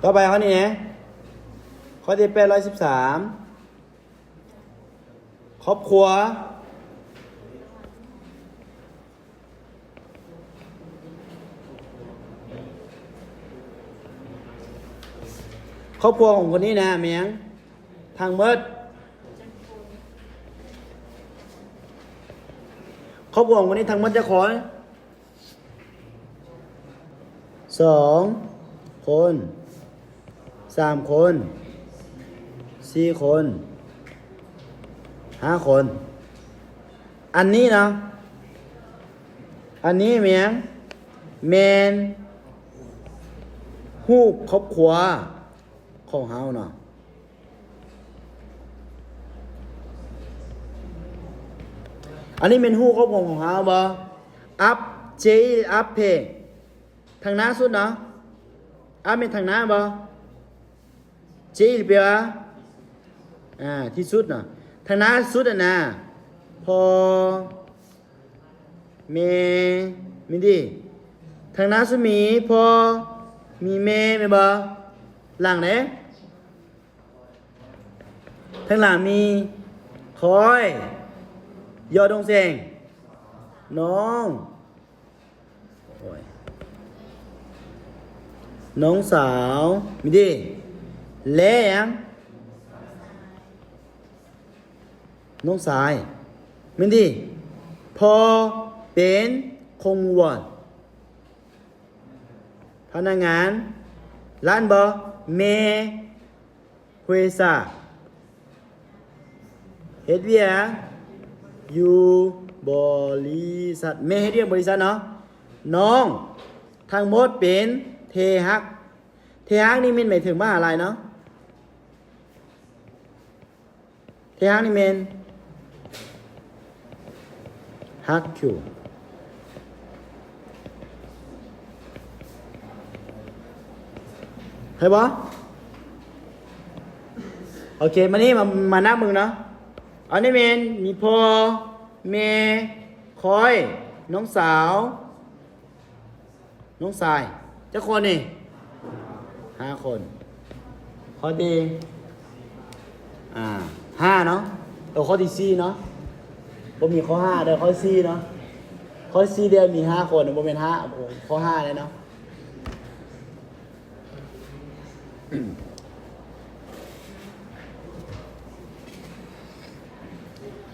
ຕໍ່ໄປຂໍ້ນີ້ແໜ່ ຂໍ້ທີແປດຮ້ອຍສິບສາມ ຄອບຄົວ ຄອບຄົວຂອງຄົນນີ້ນະ ແມ່ນຫຍັງ? ທັງໝົດ ຄອບຄົວຂອງຄົນນີ້ທັງໝົດຈັກຄົນ? ສອງຄົນ ສາມຄົນ ສີ່ຄົນ ຫ້າຄົນ. ອັນນີ້ເນາະ ອັນນີ້ແມ່ນຫຍັງ? ແມ່ນຮູບຄອບຄົວຂອງເຮົາເນາະ. ອັນນີ້ແມ່ນຮູບຄອບຄົວຂອງເຮົາບໍ່? ཨາບ ເຈ ອາບເພ ທາງໜ້າສຸດເນາະ. ອາບແມ່ນທາງໜ້າບໍ່? ເຈ ແປວ່າ ອ່າ ທີ່ສຸດເນາະ. ທາງໜ້າສຸດຫັ້ນນະ ພໍ່ ແມ່ ແມ່ນຕິ? ທາງໜ້າສຸດມີພໍ່ ມີແມ່ ແມ່ນບໍ່? ຫຼັງເດ້? ທາງຫຼັງມີຂ້ອຍ ຍໍດົງເສັງ ນ້ອງ ໂອ້ຍ ນ້ອງສາວ ມີເດ້ ແລະຫຍັງ? ນ້ອງຊາຍ ແມ່ນຕິ? ພໍ່ເປັນຄົງວອນ ພະນັກງານຮ້ານບໍ່? ແມ່ ເວຊາ ເຮັດວຽກຢູ່ບໍລິສັດ ແມ່ເຮັດວຽກບໍລິສັດເນາະ. ນ້ອງ ທັງໝົດເປັນເທຮັກ ເທຮັກນີ້ແມ່ນໝາຍເຖິງມະຫາໄລເນາະ. ເທຮັກນີ້ແມ່ນ ຮັກຢູ່ ເຫັນບໍ່? ໂອເຄ ມານີ້ ມາ ມານັບເບິ່ງເນາະ. ອັນນີ້ແມ່ນມີພໍ່ ແມ່ ຂ້ອຍ ນ້ອງສາວ ນ້ອງຊາຍ ຈັກຄົນນີ້? ຫ້າຄົນ. ຂໍ້ທີ ອ່າ ຫ້າເນາະ. ໂຕ ຂໍ້ທີສີ່ເນາະ. ບໍ່ມີຂໍ້ຫ້າເດີ້ ຂໍ້ສີ່ເນາະ. ຂໍ້ສີ່ເດມີຫ້າຄົນ ບໍ່ແມ່ນຫ້າ ຂໍ້ຫ້າເດ້ເນາະ.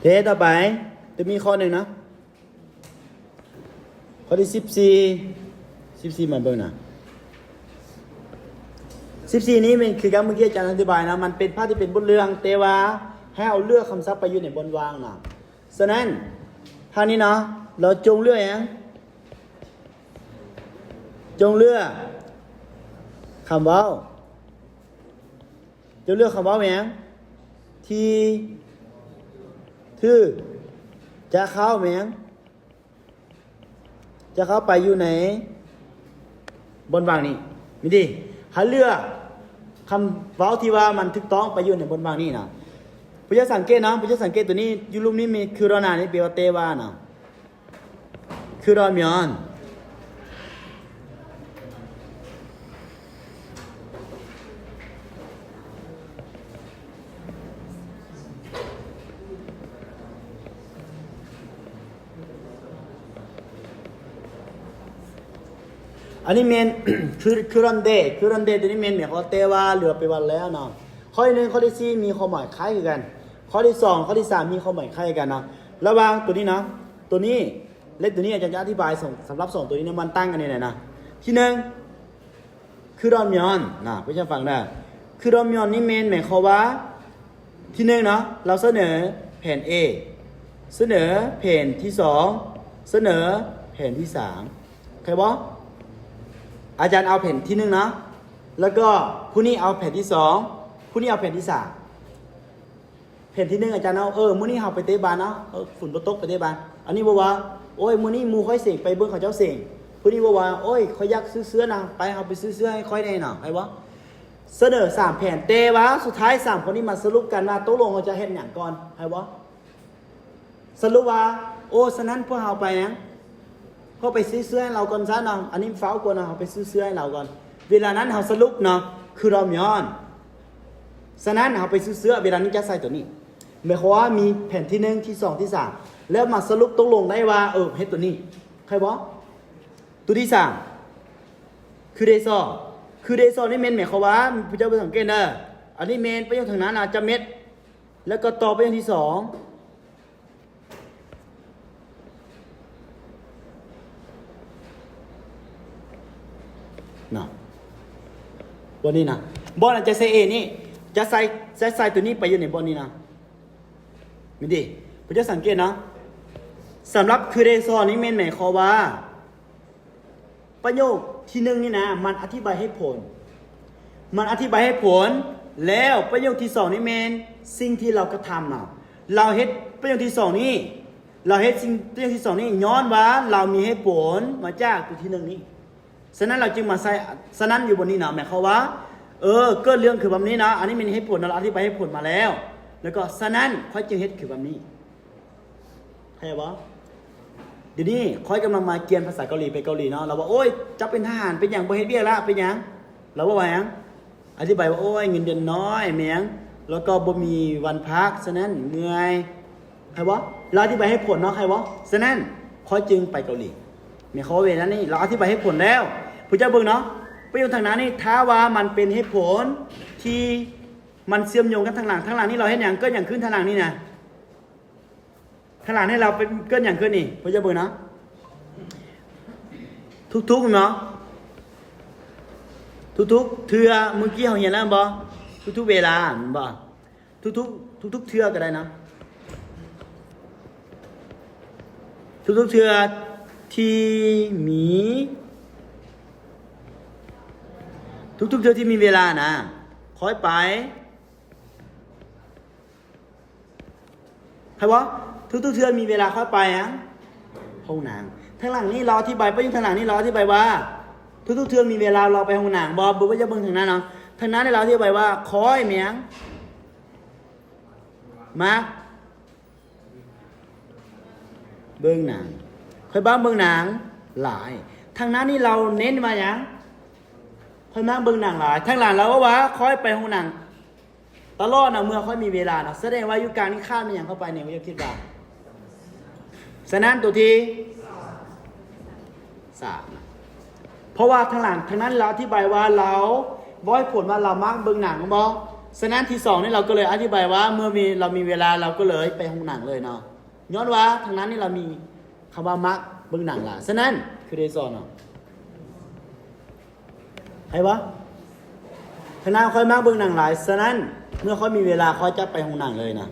ເຄ ຕໍ່ໄປ ຈະມີຂໍ້ໜຶ່ງເນາະ. ຂໍ້ທີສິບສີ່ ສິບສີ່ ມາເບິ່ງນະ ສິບສີ່ນີ້ແມ່ນຄືກັບເມື່ອກີ້ອາຈານອະທິບາຍນະ ມັນເປັນພາກທີ່ເປັນບົດເລື່ອງ ແຕ່ວ່າໃຫ້ເຮົາເລືອກຄຳສັບໄປຢູ່ໃນບ່ອນວ່າງນະ. ສະນັ້ນ ພາກນີ້ເນາະ ເຮົາຈົ່ງເລືອກຫຍັງ? ຈົ່ງເລືອກຄຳເວົ້າ ຈົ່ງເລືອກຄຳເວົ້າຫຍັງ? ທີ່ຖືກຈະເຂົ້າຫຍັງ? ຈະເຂົ້າໄປຢູ່ໃນບ່ອນວ່າງນີ້. ມີເດ ໃຫ້ເລືອກຄຳເວົ້າທີ່ວ່າມັນຖືກຕ້ອງໄປຢູ່ໃນບ່ອນວ່າງນີ້ນະ. ພວກເຈົ້າສັງເກດເນາະ ພວກເຈົ້າສັງເກດໂຕນີ້ ຢູ່ລຸ່ມນີ້ມີ ຄືດອນນາ ນີ້ແປວ່າແຕ່ວ່າເນາະ. 그러면 ອັນນີ້ແມ່ນ 그런- 그런데 그런데 ໂຕນີ້ແມ່ນ ແມ່ນຫມາຍຄວາມວ່າແຕ່ວ່າ ຫຼືວ່າແປວ່າແລ້ວເນາະ. ຂໍ້ທີໜຶ່ງ ຂໍ້ທີສີ່ ມີຄວາມໝາຍຄ້າຍຄືກັນ. ຂໍ້ທີສອງ ຂໍ້ທີສາມ ມີຄວາມໝາຍຄ້າຍຄືກັນເນາະ. ລະຫວ່າງໂຕນີ້ເນາະ ໂຕນີ້ ແລະ ໂຕນີ້ອາຈານຈະອະທິບາຍສອງ ສຳລັບສອງໂຕນີ້ນະ ມັນຕ່າງກັນແນວໃດນະ. ທີໜຶ່ງ 그러면 ນະ ພວກເຈົ້າຟັງເດີ້. 그러면 ນີ້ແມ່ນ ແມ່ນຄວາມວ່າ ທີໜຶ່ງເນາະ ເຮົາສະເໜີແຜນ A ສະເໜີແຜນທີສອງ ສະເໜີແຜນທີສາມ ເຂົ້າໃຈບໍ່? ອາຈານເອົາແຜນທີໜຶ່ງເນາະ ແລ້ວກໍຜູ້ນີ້ເອົາແຜນທີສອງ ຜູ້ນີ້ເອົາແຜນທີສາມ. ແຜນທີໜຶ່ງ ອາຈານເອົາ ເອີ ມື້ນີ້ເຮົາໄປເຕະບານເນາະ ເອີ ຝົນບໍ່ຕົກ ໄປເຕະບານ. ອັນນີ້ບອກວ່າ ໂອ້ຍ ມື້ນີ້ໝູ່ຂ້ອຍເສັງ ໄປເບິ່ງເຂົາເຈົ້າເສັງ. ຜູ້ນີ້ບອກວ່າ ໂອ້ຍ ຂ້ອຍຢາກຊື້ເສື້ອນະ ໄປ ເຮົາໄປຊື້ເສື້ອໃຫ້ຂ້ອຍແດ່ເນາະ ເຫັນບໍ່? ສະເໜີສາມແຜນ ແຕ່ວ່າສຸດທ້າຍສາມຄົນນີ້ມາສະຫຼຸບກັນວ່າ ຕົກລົງເຮົາຈະເຮັດຫຍັງກ່ອນ ເຫັນບໍ່? ສະຫຼຸບວ່າ ໂອ້ ສະນັ້ນພວກເຮົາໄປຫຍັງ? ພວກໄປຊື້ເສື້ອໃຫ້ລາວກ່ອນຊະເນາະ. ອັນນີ້ຟ້າວກ່ອນເນາະ ເຮົາໄປຊື້ເສື້ອໃຫ້ລາວກ່ອນ. ເວລານັ້ນເຮົາສະຫຼຸບເນາະ 그러면 ສະນັ້ນເຮົາໄປຊື້ເສື້ອ ເວລານີ້ຈະໃສ່ໂຕນີ້ ໝາຍຄວາມວ່າມີແຜນທີໜຶ່ງ ທີສອງ ທີສາມ ແລ້ວມາສະຫຼຸບຕົກລົງໄດ້ວ່າ ເອີ ເຮັດໂຕນີ້ ເຂົ້າໃຈບໍ່? ໂຕທີສາມ 그래서 그래서 ນີ້ແມ່ນ ໝາຍຄວາມວ່າ ພວກເຈົ້າໄປສັງເກດເດີ້ ອັນນີ້ແມ່ນປະໂຫຍກທາງໜ້ານະ ຈະເມັດ ແລ້ວກໍຕໍ່ປະໂຫຍກທີສອງ ນະ ບ່ອນນີ້ນະ ບ່ອນອາຈານໃສ່ A ນີ້ ຈະໃສ່ ຈະໃສ່ໂຕນີ້ໄປຢູ່ໃນບ່ອນນີ້ນະ. ມີເດ ພວກເຈົ້າສັງເກດເນາະ ສຳລັບ 그래서 ນີ້ແມ່ນ ໝາຍຄວາມວ່າ ປະໂຫຍກທີໜຶ່ງນີ້ນະ ມັນອະທິບາຍເຫດຜົນ ມັນອະທິບາຍເຫດຜົນ ແລ້ວປະໂຫຍກທີສອງນີ້ແມ່ນສິ່ງທີ່ລາວກະທຳເນາະ. ລາວເຮັດປະໂຫຍກທີສອງນີ້ ລາວເຮັດສິ່ງ ປະໂຫຍກທີສອງນີ້ ຍ້ອນວ່າລາວມີເຫດຜົນມາຈາກໂຕທີໜຶ່ງນີ້. ສະນັ້ນລາວຈຶ່ງມາໃສ່ ສະນັ້ນຢູ່ບ່ອນນີ້ນະ ໝາຍຄວາມວ່າ ເອີ ເກີດເລື່ອງຄືແບບນີ້ນະ ອັນນີ້ແມ່ນເຫດຜົນນະ ລາວອະທິບາຍເຫດຜົນມາແລ້ວ ແລ້ວກໍ ສະນັ້ນຂ້ອຍຈຶ່ງເຮັດຄືແບບນີ້ ເຂົ້າໃຈບໍ່? ດຽວນີ້ຂ້ອຍກຳລັງມາກຽນພາສາເກົາຫຼີ ໄປເກົາຫຼີເນາະ ລາວວ່າ ໂອ້ຍ ເຈົ້າເປັນທະຫານ ເປັນຫຍັງບໍ່ເຮັດວຽກລະ ເປັນຫຍັງ? ລາວເວົ້າວ່າຫຍັງ? ອະທິບາຍວ່າ ໂອ້ຍ ເງິນເດືອນນ້ອຍ ແມ່ນຫຍັງ ແລ້ວກໍບໍ່ມີວັນພັກ ສະນັ້ນເມື່ອຍ ເຂົ້າໃຈບໍ່? ລາວອະທິບາຍເຫດຜົນເນາະ ເຂົ້າໃຈບໍ່? ສະນັ້ນຂ້ອຍຈຶ່ງໄປເກົາຫຼີ ແມ່ນເຂົາເວົ້າແບບນັ້ນນີ້ ລາວອະທິບາຍເຫດຜົນແລ້ວ ພວກເຈົ້າເບິ່ງເນາະ ປະໂຫຍກທາງໜ້ານີ້ ຖ້າວ່າມັນເປັນເຫດຜົນທີ່ມັນເຊື່ອມໂຍງກັນທາງຫຼັງ ທາງຫຼັງນີ້ລາວເຮັດຫຍັງ? ເກີດຫຍັງຂຶ້ນທາງຫຼັງນີ້ນະ? ທາງຫຼັງນີ້ລາວເປັນ ເກີດຫຍັງຂຶ້ນນີ້? ພວກເຈົ້າເບິ່ງເນາະ ທຸກໆເນາະ ທຸກໆເທື່ອ ມື້ກີ້ເຮົາຮຽນແລ້ວແມ່ນບໍ່? ທຸກໆເວລາແມ່ນບໍ່? ທຸກໆ ທຸກໆເທື່ອກໍໄດ້ນະ ທຸກໆເທື່ອທີ່ມີ ທຸກໆເທື່ອທີ່ມີເວລານະ ຂ້ອຍໄປ ໃຜວ່າ ທຸກໆເທື່ອມີເວລາຂ້ອຍໄປຫຍັງ? ໂຮງໜັງ. ທາງຫຼັງນີ້ລາວອະທິບາຍ ໄປຢູ່ທາງຫຼັງນີ້ລາວອະທິບາຍວ່າ ທຸກໆເທື່ອມີເວລາລາວໄປໂຮງໜັງບໍ່? ບໍ່ວ່າຈະເບິ່ງທາງໜ້າເນາະ. ທາງໜ້ານີ້ລາວອະທິບາຍວ່າ ຄອຍແມ່ນຫຍັງ? ມາ ເບິ່ງໜັງ. ຂ້ອຍມັກເບິ່ງໜັງຫຼາຍ. ທາງໜ້ານີ້ລາວເນັ້ນວ່າຫຍັງ? ຂ້ອຍມັກເບິ່ງໜັງຫຼາຍ. ທາງຫຼັງລາວເວົ້າວ່າ ຂ້ອຍໄປໂຮງໜັງຕະຫຼອດນະ ເມື່ອຂ້ອຍມີເວລານະ. ສະແດງວ່າຢູ່ກາງນີ້ຂາດແມ່ນຫຍັງເຂົ້າໄປແດ່? ເຈົ້າຄິດວ່າ? ສະນັ້ນໂຕທີ ສາມນະ ເພາະວ່າທາງຫຼັງ ທາງນັ້ນລາວອະທິບາຍວ່າລາວເວົ້າເຫດຜົນວ່າລາວມັກເບິ່ງໜັງແມ່ນບໍ່? ສະນັ້ນທີສອງນີ້ລາວກໍເລີຍອະທິບາຍວ່າ ເມື່ອມີ ລາວມີເວລາລາວກໍເລີຍໄປໂຮງໜັງເລີຍເນາະ. ຍ້ອນວ່າທາງນັ້ນນີ້ລາວມີຄຳວ່າມັກເບິ່ງໜັງຫຼາຍ. ສະນັ້ນຄືໄດ້ສອນເນາະ. ໃຜວະ? ທາງນັ້ນຂ້ອຍມັກເບິ່ງໜັງຫຼາຍ. ສະນັ້ນເມື່ອຂ້ອຍມີເວລາ ຂ້ອຍຈະໄປໂຮງໜັງເລີຍນະ.